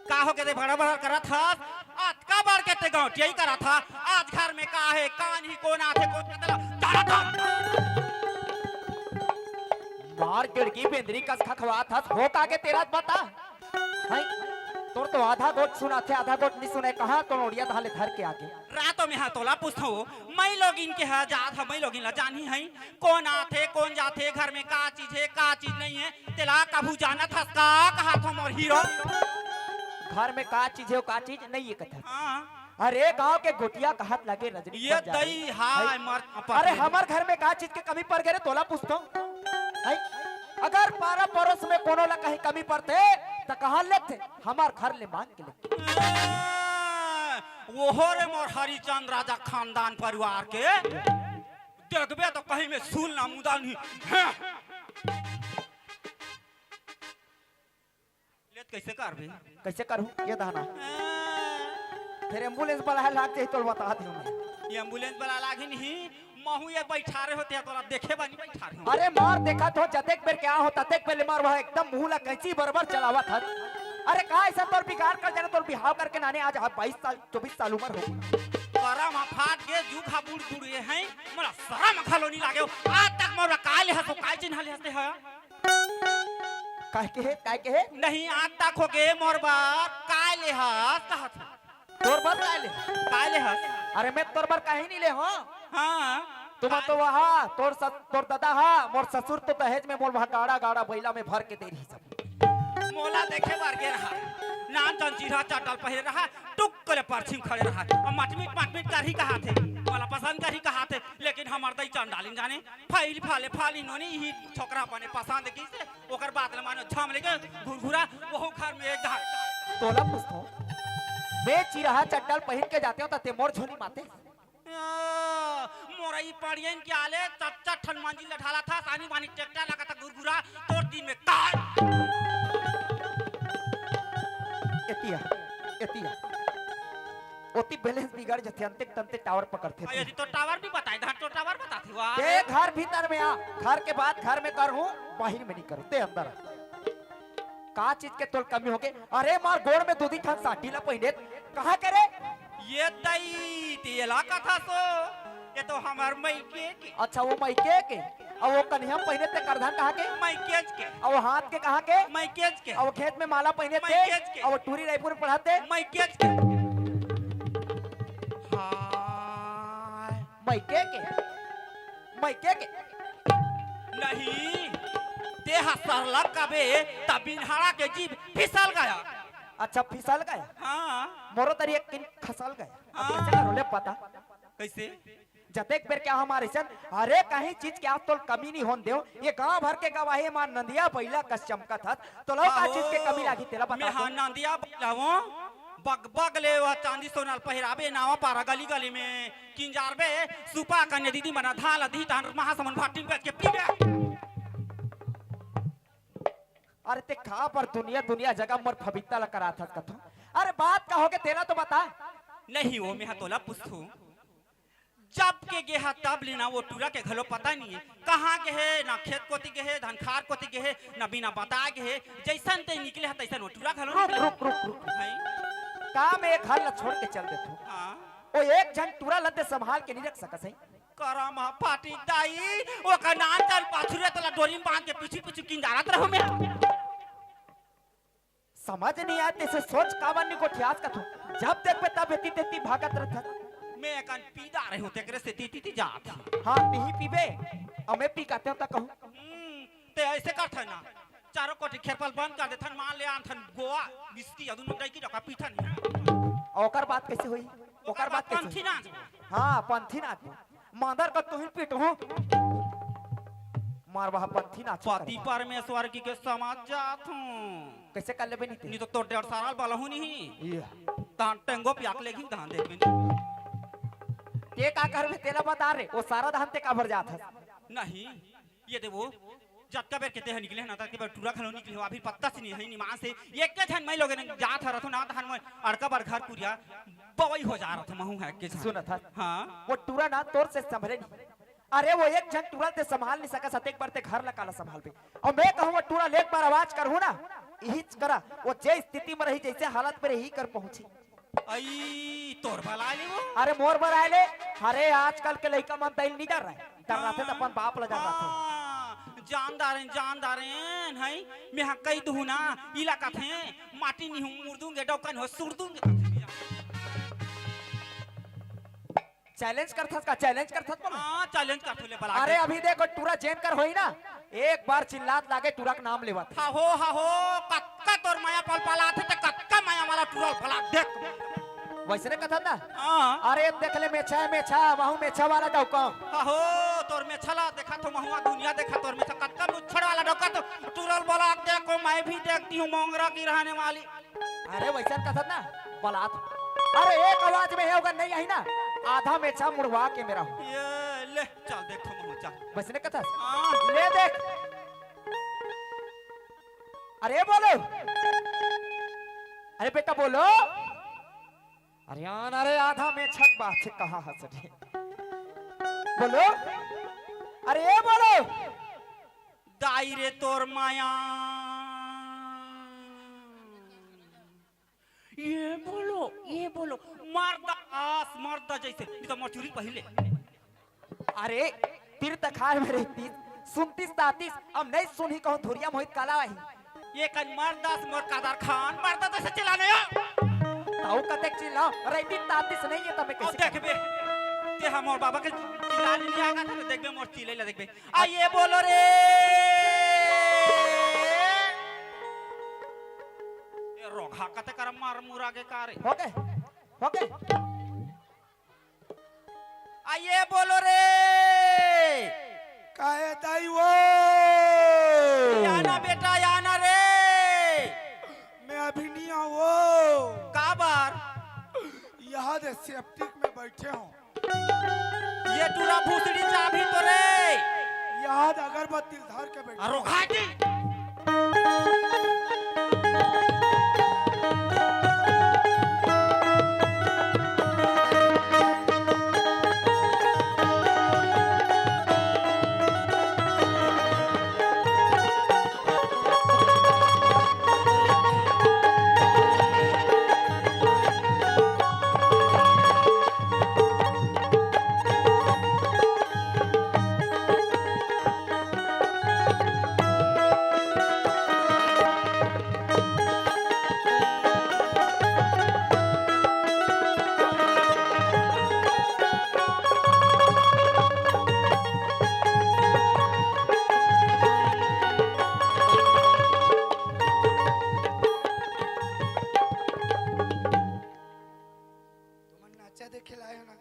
का हो गे रे भड़र भड़र करत हस? आज का बार के ते गौटियाई करत हस? आज घर में का है, का नहीं, कौन आथे, कौन करत हस? मार गिड़की बेंदरी कस खखवात हस, हो का गे तेरा बता? हैं? तोर तो आधा गोट सुनाथे, आधा गोट नहीं सुने। कहाँ तो नोड़िया धाले धर के आगे? रातो में हा तोला पूछथो, मई लोगिन के हा जात हा, मई लोगिन ला जानही हई, कौन आथे, कौन जाथे, घर में का चीज है, का चीज नहीं है, तेला कभू जानत हस का? कहा थो मोर हीरो। घर में का चीज है, का चीज नहीं है कथा। हाँ। अरे गांव के गोटिया कहत लगे रजनी ये बन जा रही। दई हाय है। मर अरे हमर घर में का चीज के कमी पड़ गए रे, तोला पूछथो। है? अगर पारा पड़ोस में कोनो ला कहीं कमी पड़थे, त कहाँ लेथे? हमार घर ले मांग के लेथे। ए, ओहो रे मोर हरिचंद राजा खानदान परिवार के। देखबे तो कहीं में सूल ना मुदा नहीं। हैं। लेत कैसे करबे? कैसे करूँ? ये दाना। ए। फिर एम्बुलेंस वाला है, लाग जाए तो बता दूँ मैं। ये एम्बुलेंस वाला लागे नहीं। महू ये बैठारे होते हैं, तोला देखे बानी बैठारे हो। अरे मार देखा तो जतेक बेर क्या होता, ततेक बेर ले मार, वह एकदम मुंह ला कैंची बरबर चलावत हस। अरे का ऐसा तोर बिगाड़ कर जाने, तोर बिहाव करके नाने आज बाईस साल, चौबीस साल उम्र हो। करम हा फाट गे, जुग हा बुड़ बुड़ गे हैं, मोला शरम घलो नहीं लागे। आज तक मोला काय ले हस, काय चिन्हा ले हस ते हा? काय के हे, काय के हे? नहीं, आज तक हो गे मोर बात, काय ले हस, कहत हस। तोर बर काय ले? काय ले हस? अरे मैं तोर बर कहीं नहीं ले हो। हाँ। तुम तो वहा, तोर सस-, तोर दादा हा, मोर ससुर तो दहेज में मोर वहा गाड़ा गाड़ा बैला में भर के दे रही सब। मोला देखे बर गे रहा, नान चंचीरा चटल पहिरे रहा, टुक ले परछी में खड़े रहा, अब मटमिट मटमिट करही कहा थे, मोला पसंद करही कहा थे, लेकिन हमर दई चंडालिन जाने, फाइल फाले फाली नोनी ही छोकरा बने पसंद की से, ओकर बात ल मानो झम लेके घुरघुरा, वहू घर में एक धार। तोला पूछथो, मैं चिरहा चड्डल पहिन के जाते हो, त ते मोर झोली माते? आ, मोरई पड़ियन के आले, चट चट ठन मंजिल ल ढाला था, सानी बानी ट्रैक्टर लगा था घुरघुरा, तोर दिन में काट। एतिया, एतिया। ओती बैलेंस बिगड़ जथे, अंते तंते टावर पकड़थे। अरे, तो टावर भी बताए, धान तो टावर बताथे, वाह। ते घर भीतर में आ, घर के बात घर में करहूँ, बाहिर में नहीं करूँ, ते अंदर आ। का चीज के तोल कमी होगे? अरे मार गोड़ में दूधी ठन साटी ला पहिने, कहाँ के रे? ये दई, ते ला कथा सो, ये तो हमार मइके के। अच्छा, वो मइके के। अउ वो कनिहा पहिने ते करधन कहाँ के? मइकेच के। अउ वो हाथ के कहाँ के? मइकेच के। अउ वो खेत में माला पहिने ते? मइकेच के। अउ वो टूरी रायपुर में पढ़ाते? मइकेच के। हाय। मइके के? मइके के? नहीं, ते हा सरलग कबे, त बिन्हाड़ा के जीभ फिसल गया। अच्छा, फिसल गया? हाँ। मोरो तरी एक दिन खसल गया। अब हाँ। कैसे करो ले पता? कैसे? जतेक बेर क्या हमारे सन, अरे कहीं चीज के आज तोल कमी नहीं होन देव। ये गांव भर के गवाही मार नंदिया बैला कस चमकत हस, तोला का आहो, चीज के कमी लागी तेला बता मैं हा दो। नंदिया बैला वो, बग बग ले वो चांदी सोनल पहिराबे नावा पारा गली गली में किंजारबे, सुपा कन्या दीदी मना धाल दी तान महासमन भाटी में बैठ के पीबे। अरे ते का पर दुनिया दुनिया जगह मोर फबिता ला करात हस कथो। अरे बात का होगे तेला तो बता। नहीं वो मैं हा तोला पूछथू। जब के गे हा तब ले ना वो टूरा के घलो पता नहीं है। कहाँ गे हे, ना खेत कोती गे हे, धनखार कोती गे हे, ना बिना बता गे हे। जैसन ते निकले हा तैसन वो टूरा घलो रुक, निकले। रुक, रुक, रुक। हैं? का मैं एक घर ला छोड़ के चल देथू। हाँ। ओ एक झन टूरा ला ते संभाल के नहीं रख सकस है। करम हा फाटी दाई, ओकर नान चल पाछुरे तला डोरी में बांध के पीछू पीछू किंजारत रहूं मैं। समझ नहीं आते से सोच काबर नहीं गोठियास कथो। जब देखबे तब एती तेती भागत रहत। मैं एकन पी डारे हों, तेकरे सेती तीती जात हूँ। हाँ, तिही पीबे, अउ मैं पी काते हूँ त कहूँ। हम्म, ते ऐसे करथन ना, चारों कोठी खेरपल बंद कर देथन, मान ले आनथन गोवा, विस्की, अदू नंगाई की डका पीथन। ओकर बात कैसे होई? ओकर बात कैसे पंथी होई? नाच। हाँ, पंथी नाच। मादर का तुहिन पीटहूँ। मार वहाँ पंथी नाच पति करवा। परमेश्वर की के समझ जात हूँ। कैसे कर लेबे नहीं ते? नहीं तो तोर डेढ़ साल वाला हूँ नहीं। ये। तहां टेंगो पियाक लेगी, तहां देख में। ते का करबे, तेला बता रे, वो सारा धान ते काबर जात हस? नहीं, ये दे वो, जतका बेर के ते ह निकले ना, ततका बेर टूरा घलो निकले हो, अभी पत्ता से नहीं है, निमान से, एक के झन मैं लोगे ने जात हरत हो ना, तहां मैं अड़का बर घर कुरिया, बवई हो जा रहा था, महू है के झन। सुनत हस? हाँ। वो टूरा ना तोर से संभरे नहीं। अरे वो एक झन टूरा ते संभाल नहीं सकस, अतेक बर ते घर ला काला संभालबे। अउ मैं कहूँ वो टूरा ले एक बार आवाज करहूँ ना, इही करा, वो जे स्थिति में रही, जैसे हालत में रही, कर पहुंची। अई, तोर बला ले वो? अरे मोर बर आए ले। अरे आजकल के लइका मन दई ल नहीं डर रहे, डर रहा थे तो अपन बाप ला डर रहा थे। हाँ, जानदारेन, जानदारेन, हई, मैं हा कही दूँ ना, इला कथे, माटी नहीं हूँ, मुड़ दूंगे, डौका नहीं हो, सुड़ दूंगे। चैलेंज करथस का? चैलेंज करथस बोल। हाँ, चैलेंज करथो ले बला अरे के। अभी देखो टूरा जेन कर होई ना, एक बार चिल्लात लागे टूरा के नाम लेवत। हा हो, हा हो, कतका तोर माया पल पल आथे ते कतका माया वाला टूरा पला देख। वैसे ने कथन ना? हाँ। अरे देख ले मेछा है मेछा, वहू मेछा वाला डौका। हा हो, तोर मेछा ला देखा तो महुआ दुनिया देखा तोर मेछा कतका मुच्छड़ वाला डौका तो टूरा पला देखो मैं भी देखती हूँ मोंगरा की रहने वाली। अरे वैसन कथस ना बलात। अरे एक आवाज में है अगर नहीं आई ना आधा मेछा मुड़वा के मेरा हूँ। ये ले चल देखो महू चल। वैसने कथस। हाँ। ले देख। अरे बोलो। अरे बेटा बोलो। अरे आन अरे आधा मेछा के बात है कहाँ हंस रे। बोलो। अरे ये बोलो। दाई रे तोर माया। ये बोलो, ये बोलो, मर्द आस, मर्द जैसे, नहीं तो मचुरी पहिले। अरे, तीर तखार में रहती, सुनतीस तातीस, अब नहीं सुनी कहूँ धुरिया मोहित काला आई। ये कन मर्द आस मोर कादर खान, मर्द जैसे चिल्लाने हो। ताऊ कतेक चिल्लाओ, रहती तातीस नहीं है तब मैं अब कैसे देख बे, ते हम और बाबा के चिल्ला नहीं आएगा था, देख बे मोर चिल्ले ला देख बे। आ ये बोलो रे। ए रोगहा कते कर मार मुरा के का रे? हो गए, हो गए। आ ये बोलो रे। काहे दाई वो? या ना बेटा, या ना रे। मैं अभी नहीं आऊँ वो। का बार? यहाँ दे सेप्टिक में बैठे हूँ। ये टूरा भूसड़ी चाबी तो रे। याद अगरबत्ती धर के बैठ। अरो घाटी। तुमन नाचा देखे लाए हो ना,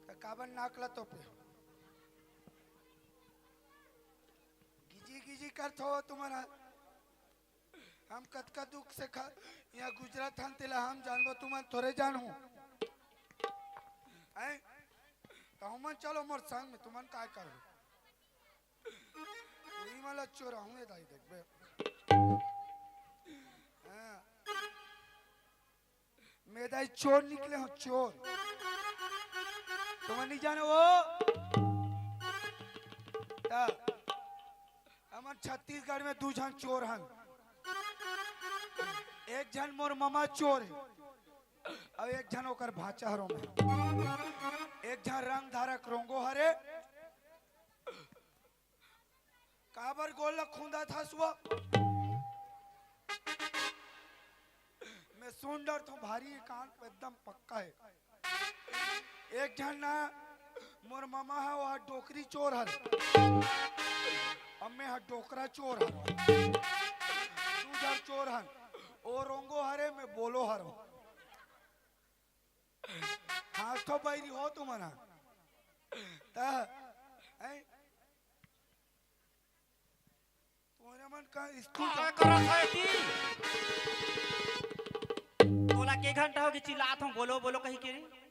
त काबर नाक ला तोपे हो? गिजी गिजी करत हो तुम्हारा। हम कतका दुख से खा, यहाँ गुजरात हन तेला हम जानबो, तुमन थोरे जानहू। हैं? त हमन चलो मोर संग में, तुमन काय करहू? उही वाला चोर हूँ दाई देखबे। हाँ। मैं दाई चोर निकले हूँ, चोर। तुमन नहीं जानो वो? त हमन छत्तीसगढ़ में दू झन चोर हन। एक झन मोर ममा चोर है, अउ एक झन ओकर भांचा हरो में। एक झन रंग धारक रोंगो हरे, काबर गोल ल खूंदत हस वो? मैं सुन डरथों, भारी हे, कान एकदम पक्का हे। एक झन ना, मोर ममा ह, वह डोकरी चोर हर, अम्मे ह डोकरा चोर हर, दू झन चोर हन। ओ रोंगो हरे, मैं बोलो हरो। हाँ तो बैरी हो तुमन ह। त, हैं? तोरे मन का स्कूल का का करत है ती? तोला के घंटा होगे चिल्लात हूँ, बोलो, बोलो कही के रे।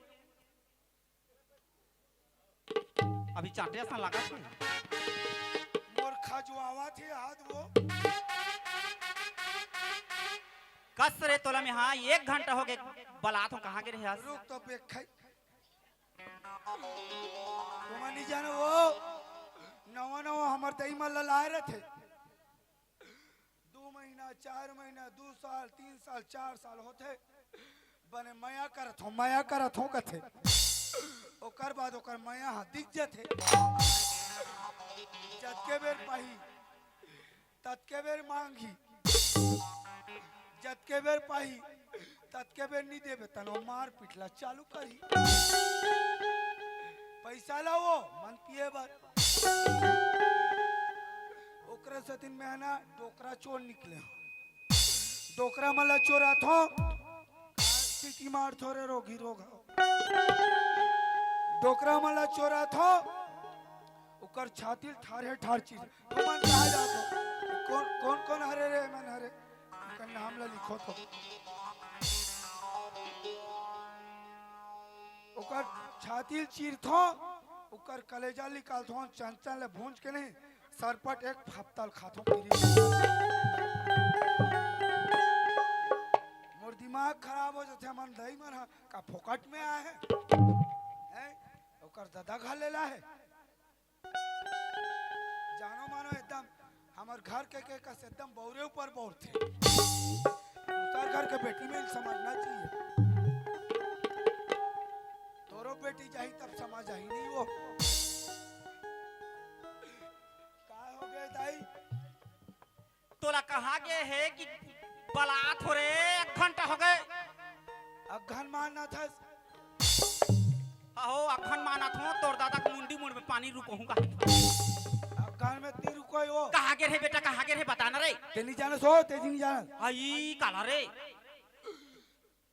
अभी चाटे असन लागत है। मोर खजुआवत हे हाथ वो। कस रे तोला में, हाँ, एक घंटा होगे बलात हूँ, कहाँ गे रहे आज? रुक तो बेखई। तुमन नहीं जानो वो, नवा नवा हमर दई मन ला लाए रथे। दू महीना, चार महीना, दू साल, तीन साल, चार साल होथे, बने मया करत हो, मया करत हो कथे। ओकर बाद ओकर मया ह दिख जथे। जतके बेर पाही, ततके बेर मांगही। जतके बेर पाही, ततके बेर नी देबे, तनो मार पीट ला चालू करही। पैसा लाओ, मन पिए बर। ओकरे सेतिन में है ना, डोकरा चोर निकले हो। डोकरा मन ला चोराथो, सीटी मारथो रे रोगी रोग हो। डोकरा मन ला चोराथो, ओकर छाती ल ठारे ठार चीर। तुमन कहाँ जात हो? कौन, कौन, कौन हरे रे, मन हरे? ओकर नाम ला लिखो तो। ओकर छाती ल चीरथो, ओकर कलेजा ल निकालथो, चंचल ले भूंज के नहीं, सरपट एक हफ्ता ल खाथो, फिर मोर दिमाग खराब हो जाथे, मन दई मन ह, का फोकट में आए हे? हैं? ओकर ददा घर ले ला हे। जानो मानो एकदम हमर घर के, के कस एकदम बौरे ऊपर बौरथे। दूसर घर के बेटी में समझना चाहिए। तोरो बेटी जाही तब समझ आही नहीं वो। का हो गए दाई? तोला कहा गे हे कि बलात हो रे, एक घंटा हो गए। अगहन मानना था। अहो, अगहन मानत हो, तोर दादा के मुंडी मुड़ में पानी रुकोहूंगा। अगहन में ती रुको हो। कहाँ गे रे बेटा, कहाँ गे रे, बता ना रे। ते नहीं जाना सो, ते नहीं जाना। आई काला रे।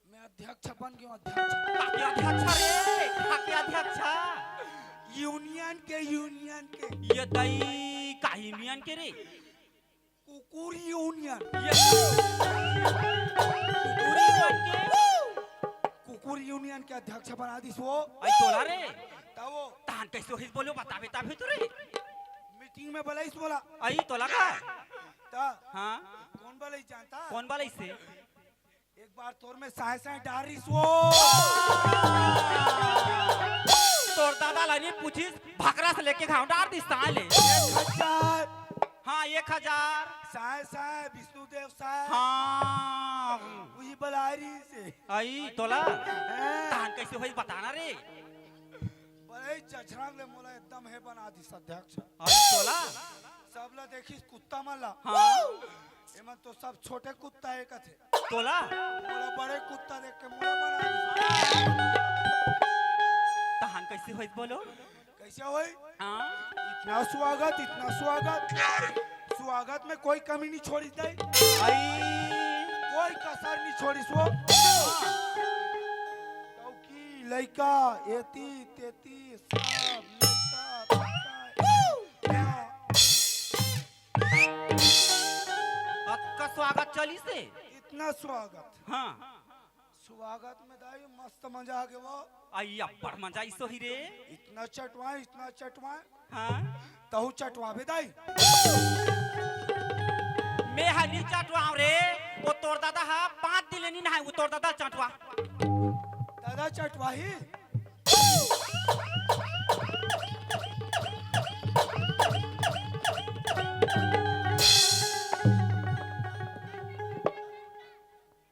मैं अध्यक्ष बन गया हूँ, अध्यक्ष। काके अध्यक्ष रे? काके अध्यक्ष? यूनियन के, यूनियन के। ये दई का यूनियन के रे? कुकुर यूनियन। ये कुकुर यूनियन के? कुकुर यूनियन के अध्यक्ष बना दिस वो। आई तोला रे। तब वो तहान कैसे होइस बोलो, बताबे तभे तो रे। मीटिंग में बलाइस बोला। आई तोला का? ता हाँ? कौन बलाइस जानता? कौन बलाइस से? एक बार तोर में साय साय डारिस वो। तोर दादा ला नहीं पूछिस, भकरा से लेके घाव डार दिस ताय ले। एक हजार। हाँ, एक हजार। साय साय, विष्णुदेव साय। हाँ। वही बलारी से। आई तोला। हैं? तहान कैसे होइस बता ना रे। बड़े जछरंग ले मोला एकदम हे बना दिस अध्यक्ष। आई तोला। सब ला देखिस कुत्ता मन ला। हाँ। एमन तो सब छोटे कुत्ता हे कथे। तोला? मोला बड़े कुत्ता देख के मोला बना दिस। तहान कैसे होइस बोलो? कैसे होई? हाँ। इतना स्वागत, इतना स्वागत। स्वागत में कोई कमी नहीं छोड़िस दाई। आई। कोई कसर नहीं छोड़िस वो। हाँ। क्योंकि लइका एती तेती सब लइका, लइका। अतका स्वागत चलिस हे? इतना स्वागत। हाँ। स्वागत में दाई मस्त मजा आ गया वो। आई अब्बड़ मजा आइस होही रे। इतना चटवाए, इतना चटवाए। हाँ। तहू चटवाबे दाई। मैं हा नी चटवाव रे। वो तोर दादा हा पाँच दिन ले नी नहाए, वो तोर दादा चटवा। दादा चटवाही।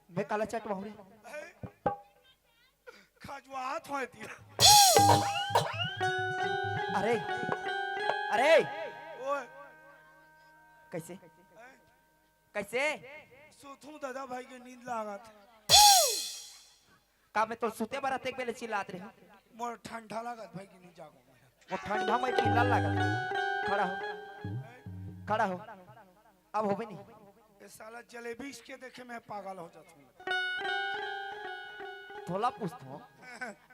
मैं काला चटवाहूँ रे। खजुआत होय तिला। अरे, अरे, ओए। कैसे? हैं? कैसे? सुतहूँ दादा भाई के नींद लागत। का मैं तोर सुते बर अतेक बेले चिल्लात रहे? मोर ठंडा लागत भाई कि नहीं जागो मैं। वो ठंडा में चिल्ला लागत। खड़ा हो, खड़ा हो। अब होबे नहीं। ये साला जलेबी इसके देखे मैं पागल हो जाता हूँ। तोला पूछत हूँ,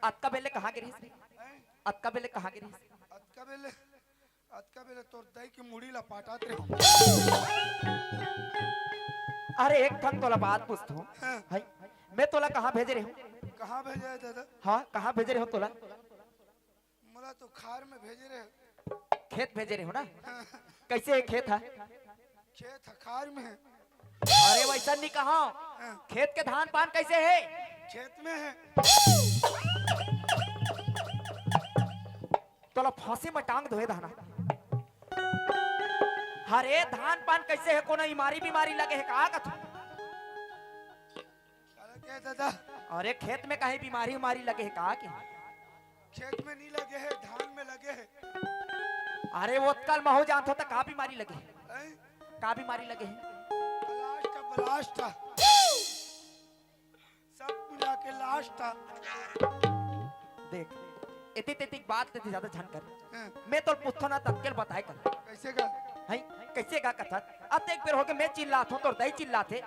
अतका बेले कहाँ गे रहिस रे? हैं? अतका बेले कहाँ गे रहिस? अतका बेले, अतका बेले तोर दाई के मुड़ी ला पाटात रहे। अरे एक ठन तोला बात पूछत हूँ। हाँ। हाय, मैं तोला कहाँ भेजे रहे हूँ? कहाँ भेजे है दादा? हाँ, कहाँ भेजे रहे हूँ तोला? मोला तो खार में भेजे रहे। खेत भेजे रहे हो ना? कैसे है खेत है? खेत है, खार में है। अरे वैसा नहीं कहा। हाँ। खेत के धान पान कैसे है? खेत में है। तोला फांसी में टांग दो हे धाना। अरे धान पान कैसे है? कोनो इमारी बीमारी लगे है का कथू? साला क्या दादा? अरे खेत में कहीं बीमारी उमारी लगे है का के? खेत में नहीं लगे है, धान में लगे है। अरे वो कल महू जानत हो तो का बीमारी लगे है? हैं? का बीमारी लगे है? Blast, blast. सब मिला के लास्ट। देख, एती तेती बात लेते ज्यादा झन कर। हाँ। मैं तोर पुथो ना ततकेल बताए कर। कैसे का? हैं? कैसे का कथत? अब देख बेर होके मैं चिल्लात हूँ, तोर दाई चिल्लात है।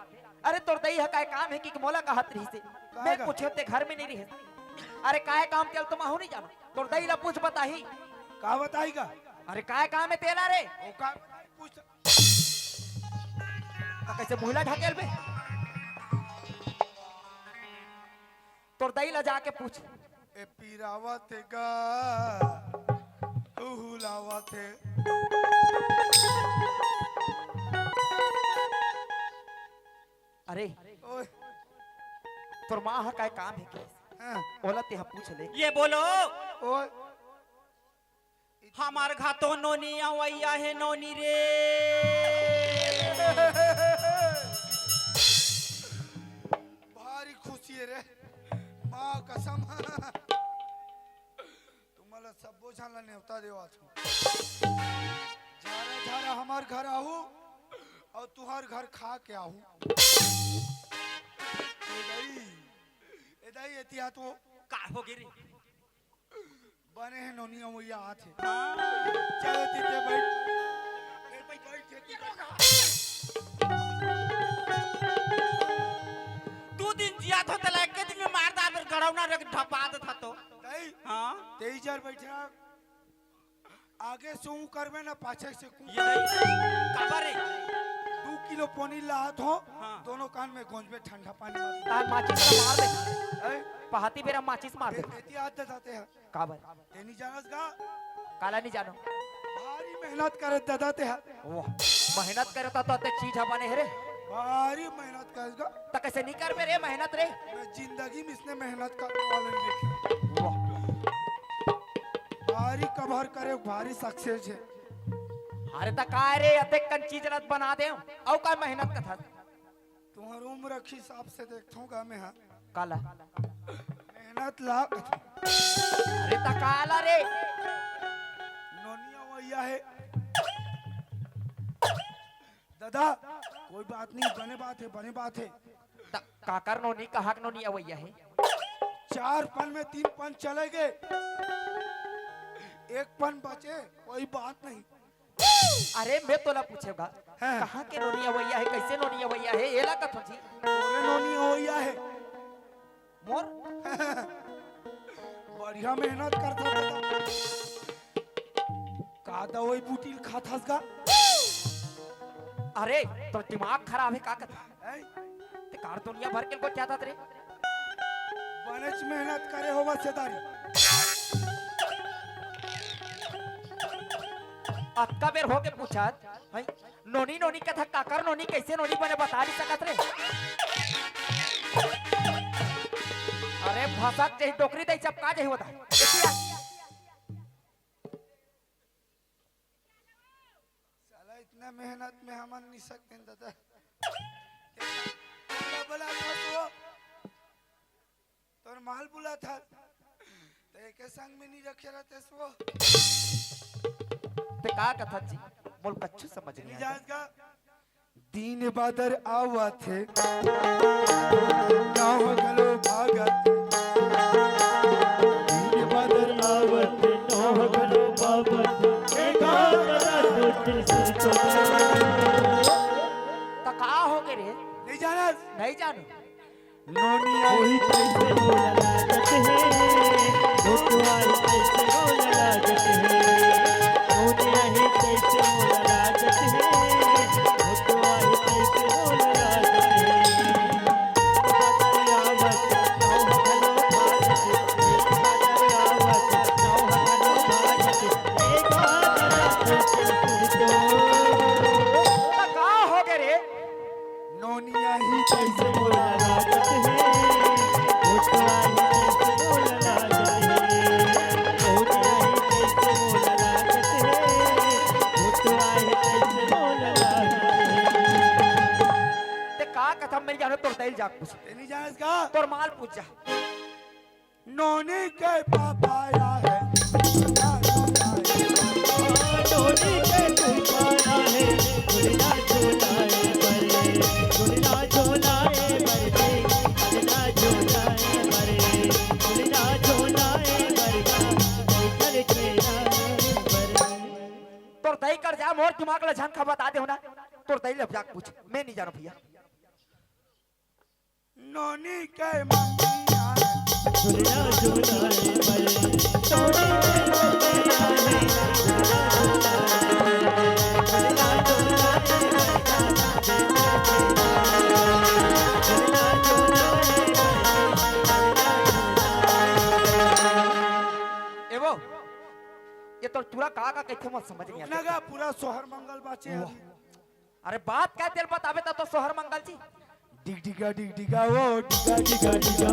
अरे तोर दाई ह काय काम है कि मोला कहत रही से? मैं पूछे ते घर में नहीं रहे। अरे काय काम तेल तो महू नहीं जानो। तोर दाई ला पूछ बताही। का बताही का? अरे काय काम है तेला रे? वो का पूछ। त कैसे मुहिला ढकेल बे? तोर दाई ला जाके पूछ। ए पीरावत गा, उहुलावत हे। अरे, ओए। तोर माँ ह काय काम है के? हाँ। ओला तेहा पूछ ले। ये बोलो। ओए। हमार घर तो नोनी अवैया है, नोनी रे। भारी खुशी है रे, माँ कसम। तुम्हारा सब बोझा ला नेवता देवा था। झारा झारा हमार घर आहू और तुहार घर खा के आहू। ए दाई, ए दाई, एतिया तो का हो गे रे? बने हे नोनी अवैया आत हे। हाँ। चल दीदी बैठ। बैठ, बैठ, बैठ, बैठ। दू दिन जिया थो तला एक दिन में मार दार बर गड़ौना रख ढपा देत ह तो। दाई, हाँ। तेईस हजार बैठा। आगे से ऊँ करबे ना, पाछे से कूँ। ये नहीं। काबर रे? दू किलो पोनी लात हो, हाँ। दोनों कान में गोंजबे ठंडा पानी मार। तार माचिस ला मार दे। ए? पहाती बेरा माचिस मार दे। ए-, एती आदत आते हैं। काबर? ते नहीं जानस गा? काला नहीं जानो। भारी मेहनत करे दादा ते हा। वाह, मेहनत करे तो, तो ते चीज बने हे रे। भारी मेहनत करे गा। त कैसे नहीं करबे रे मेहनत रे? मैं जिंदगी में इसने मेहनत करने वाला नहीं देखे। वाह। भारी कबर करे, भारी सक्सेस हे। अरे त काय रे, अतेक कन चीज रत बना दे, अउ का मेहनत कथा? तुहर उम्र के हिसाब से देखथों गा मैं हा। काला? मेहनत ला। अरे त काला रे? नोनी अवैया हे। दादा, कोई बात नहीं, बने बात हे, बने बात हे। त काकर नोनी, कहाक नोनी अवैया हे? चार पन में तीन पन चले गे, एक पन बचे, कोई बात नहीं। अरे, मैं तोला पूछेगा, हाँ। कहाँ के नोनी अवैया हे, कैसे नोनी अवैया हे, एला कथो जी। तोरे नोनी अवैया हे। मोर? बढ़िया मेहनत करता दादा। का दवाई बूटी ल खाथस गा? अरे, तोर दिमाग खराब हे का कथा? हैं? ते कार दुनिया भर के गोठियाथस रे। बनेच मेहनत करे होबा सेदारी। अतका बेर होके पूछत, हैं? नोनी नोनी कथा काकर नोनी, कैसे नोनी बने बता नहीं सकत रे। अरे भसक जही डोकरी दई चपका जही होता। साला इतना मेहनत में हमन नहीं सकते दादा। बोला, बोला, बोला, तो तोर माल बुलाथस, त एके संग में नहीं रखे रहते सो। ते का कथस जी? मोल कच्छु समझ नहीं नहीं आया। जाएगा। दिन बादर आवत हे, गाँव घलो भागत हे। दिन बादर आवत, नौ घलो बाबत, एकांत रात दिन सुरतो। त का होगे रे? नहीं जानस। नहीं जानस। नोनी आही तइसे मोला लागत हे, भोटवा आही तइसे मोला लागत हे। नोनी आही तइसे मोला लागत हे, भोटवा आही तइसे मोला लागत हे। त का होगे रे? नोनी आही तइसे मोला लागत हे, भोटवा आही तइसे मोला लागत हे। नोनी आही तइसे मोला लागत हे, भोटवा आही तइसे मोला लागत हे। ते का कथा मेर जानो, तोर दाई ल जाके पूछ। ते नहीं जानस का? तोर माँ ल पूछ जा। नोनी के पापा आए हे, झूला झूलाए। नोनी के पापा आए हे, झूला झूलाए बर। झूला झूलाए बर, झूला झूलाए बर। झूला झूलाए बर, साइकिल खेलाए बर। तोर दाई कर जा, मोर दिमाग ला झन खा बता दे हो ना। तोर दाई ल जाके पूछ, मैं नहीं जानों भैया। नोनी के मम्मी आए। झूला झूला रे बड़े, नोनी के मम्मी आए। झूला झूला रे बड़े, झूला झूला रे बड़े। ए वो, ये तो टूरा का का कहिथे, मोला समझ नहीं आत हे। पूरा सोहर मंगल बाचे हे। अरे बात का तेल बताबे त तो सोहर मंगल जी। डिग डिगा डिग डिगा ओ, डिगा डिगा डिगा।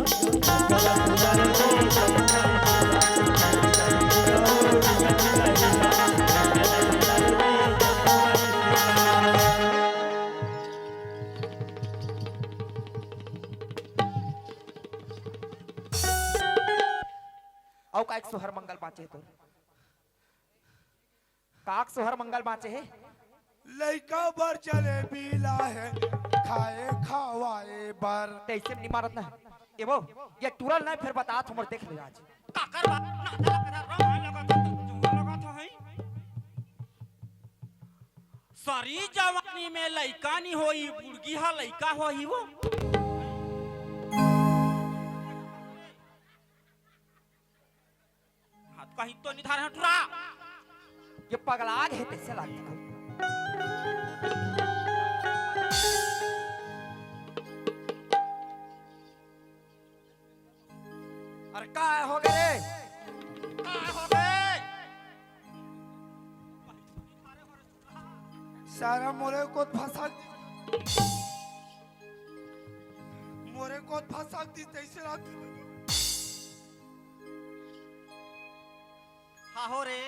अउ का एक सोहर मंगल बाचे हे तोर? काक सोहर मंगल बाचे हे? लइका बर जलेबी लाए हे, खाए खवाए बर। तइसे नहीं मारत ना। ए वो, ये टूरा ल नहीं फेर बतात हो, मोर देख ले आज। काकर बात ना चला, करा रंग लगत हो, जुआ लगत हो, हैं? सरी जवानी में लइका नहीं होई, बुड़गी हा लइका होही वो। हाथ कहीं तो निधार हटरा। ये पगला गे हे, तइसे लागथे। अरे का होगे रे? का होगे? सारा मोरे को फंसा, मोरे को फंसा दी तइसे लागथे। हाँ हो रे,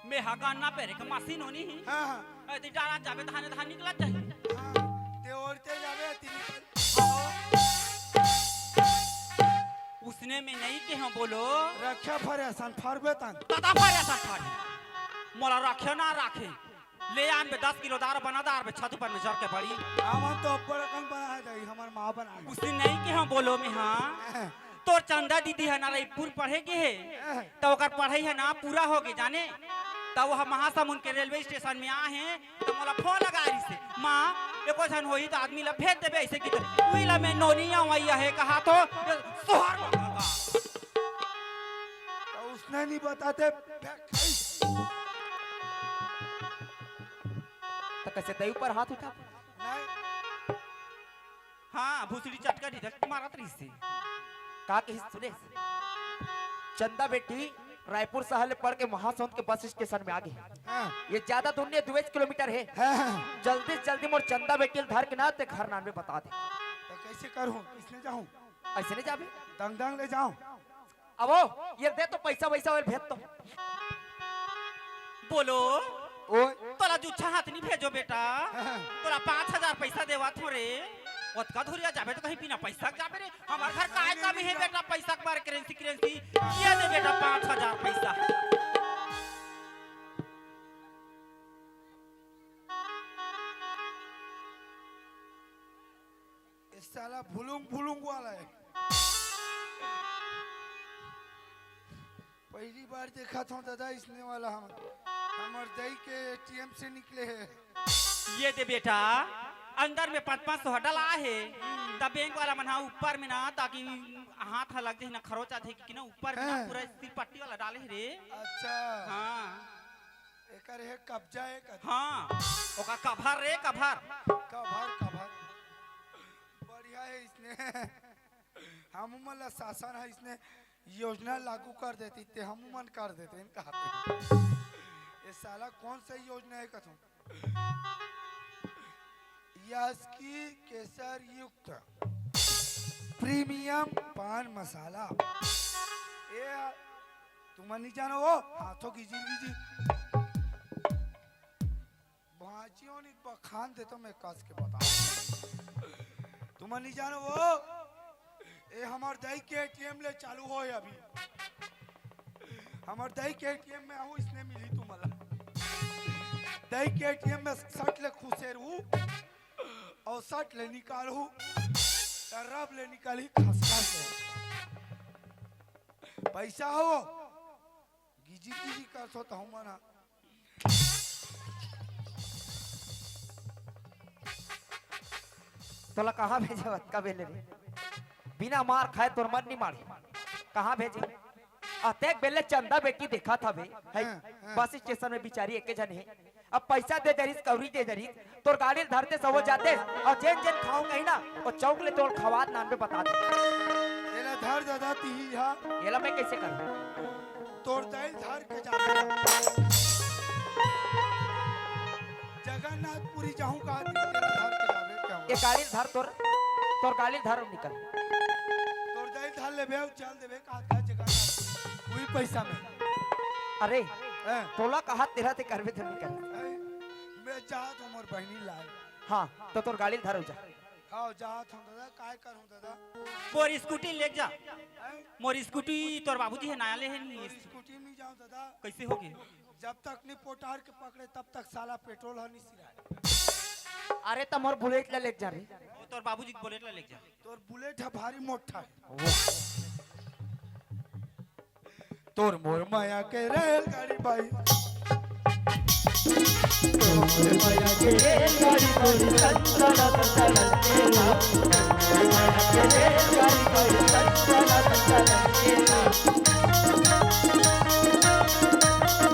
मैं हा गन्ना पेरे के मशीन होनी ही। हाँ, हाँ। ए, ती डाला जाबे धाने धान निकलत जाही। हाँ, ते ओढ़ते जाबे, ती निकल। हाँ हो। उसने मैं नहीं के हम बोलो। रखे फरे सन फरबे तन। दादा फरे सन फरे। मोला रखे ना रखे। ले आन बे दस किलो दार बना दार बे छत पर में जर के बड़ी। आवन तो अब्बड़ अकन बना है दाई, हमर माँ बना है। उसे नहीं के हम बोलो में हाँ। तोर चंदा दीदी है ना रईपुर पढ़े गे हे, त ओकर पढ़ाई है ना पूरा होगे जाने। त वो महासमुंद के रेलवे स्टेशन में आ हे, त मोला फोन लगा रही से, माँ, एको झन होही त आदमी ला भेज देबे, ऐसे कि तो उही ला मैं नोनी आऊँ, आई है कहा तो सोहर मंगल बा। त उसने नहीं बताते, फेंक खाई। त कइसे दई ऊपर हाथ उठा? नहीं। हाँ, भुसड़ी चटका डिधक मारत रहिसे। का कहिस सुने? चंदा बेटी रायपुर शहर ले पढ़ के महासमुंद के बस स्टेशन में आ गे। हाँ। ये ज्यादा दूर नहीं, दुएच किलोमीटर हे। हाँ। जल्दी से जल्दी मोर चंदा बेटी ल धर के ना ते घर नानबे बता दे। त कइसे करहूँ? कइसने जाहूँ? अइसने जाबे? दंग दंग ले जाहूँ। अबो, ये दे तो पइसा वइसा होय भेज तो। बोलो। ओए। तोला जुच्छा हाथ नहीं भेजों बेटा। हाँ। तोला पाँच हजार पइसा देवत हों रे। ओतका धुरिया जाबे त कहीं बिना पइसा के जाबे रे। हमर घर काय कमी हे बेटा, पइसा के मारे करेंसी करेंसी। ये दे बेटा पाँच हजार पइसा। ये साला भुलुंग भुलुंग वाला हे। पहली बार देखत हंव दादा, इसने वाला हम, हमर दई के एटीएम से निकले हे। ये दे बेटा, अंदर में पाँच पाँच सौ डला हे, त बैंक वाला मन हा ऊपर में ना, ताकि हाथ हा लग जाही ना, खरोच आथे कि ना, ऊपर में ना, हाँ। पूरा सिर पट्टी वाला डाले हे रे। अच्छा। हाँ। एकर हे कब्जा, एक हाँ, ओकर कभर रे, कभर। Cover, cover. बढ़िया हे इसने। हमू मन ला शासन ह इसने योजना लागू कर देतिस, ते हमू मन कर देतेन कहत हे। ये साला कौन सा योजना हे कथंव? यासकी केसर युक्त प्रीमियम पान मसाला। ए, तुमन नहीं जानो वो, हाथों गिजिर गिजिर। भांचियों नहीं बखान दे तो मैं कस के बता। तुमन नहीं जानो वो, ए हमर दई के एटीएम ले चालू होय अभी। हमर दई के एटीएम में आहू, इसने मिली तुमन ला। दई के एटीएम में सट ले खुसेरहू अउ सट ले निकालहू, त रब ले निकालही खसखस ले। पैसा हो, गिजी गिजी करथो त हमन हा। तोला कहाँ भेजे अतका बेले रे? बिना मार खाए तोर मन नहीं मारे। कहाँ भेजे? अतेक बेले चंदा बेटी देखत हवे, है? हाँ, हाँ। बस स्टेशन में बिचारी एके झन हे। अब पैसा दे दरिस, कौड़ी दे दरिस, तोर गाड़ी ल धरते सवो जाते, अउ जेन जेन खाऊं कहीं ना, वो चौक ले तोल खवात नान पे बता दे। एला धर दादा तिही हा। एला मैं कैसे करूं? तोर दई ल धर के जाबे। जगन्नाथपुरी जाहूं कहा तेला धर के जाबे क्या? ये गाड़ी ल धर तोर, तोर गाड़ी ल धर निकल। तोर दई ल धर लेबे अउ चल देबे कहा था जगन्नाथपुरी। वही पैसा में। अरे, हैं? तोला कहा तेरा ते करबे धर निकल। हैं? मैं जात हूं मोर बहिनी लाए। हाँ, तो तोर गाड़ी ल धर हो जा। हाँ, जात हूं दादा, काय करूं दादा? मोर स्कूटी ले जा। हैं? मोर स्कूटी तोर बाबूजी हे नया ले हे नहीं। मोर स्कूटी में जाऊं दादा। कैसे हो गए? जब तक नहीं पोटार के पकड़े, तब तक साला पेट्रोल ह नहीं सिराए। अरे, त मोर बुलेट ला लेके जा रे। वो तोर बाबूजी के बुलेट ला लेके जा। तोर बुलेट ह भारी मोटा हे। तोर मोर माया के रेलगाड़ी भाई। तोर मोर माया के रेलगाड़ी तोरी संतरा संतरा चलेला। तोर मोर माया के रेलगाड़ी तोरी संतरा संतरा चलेला।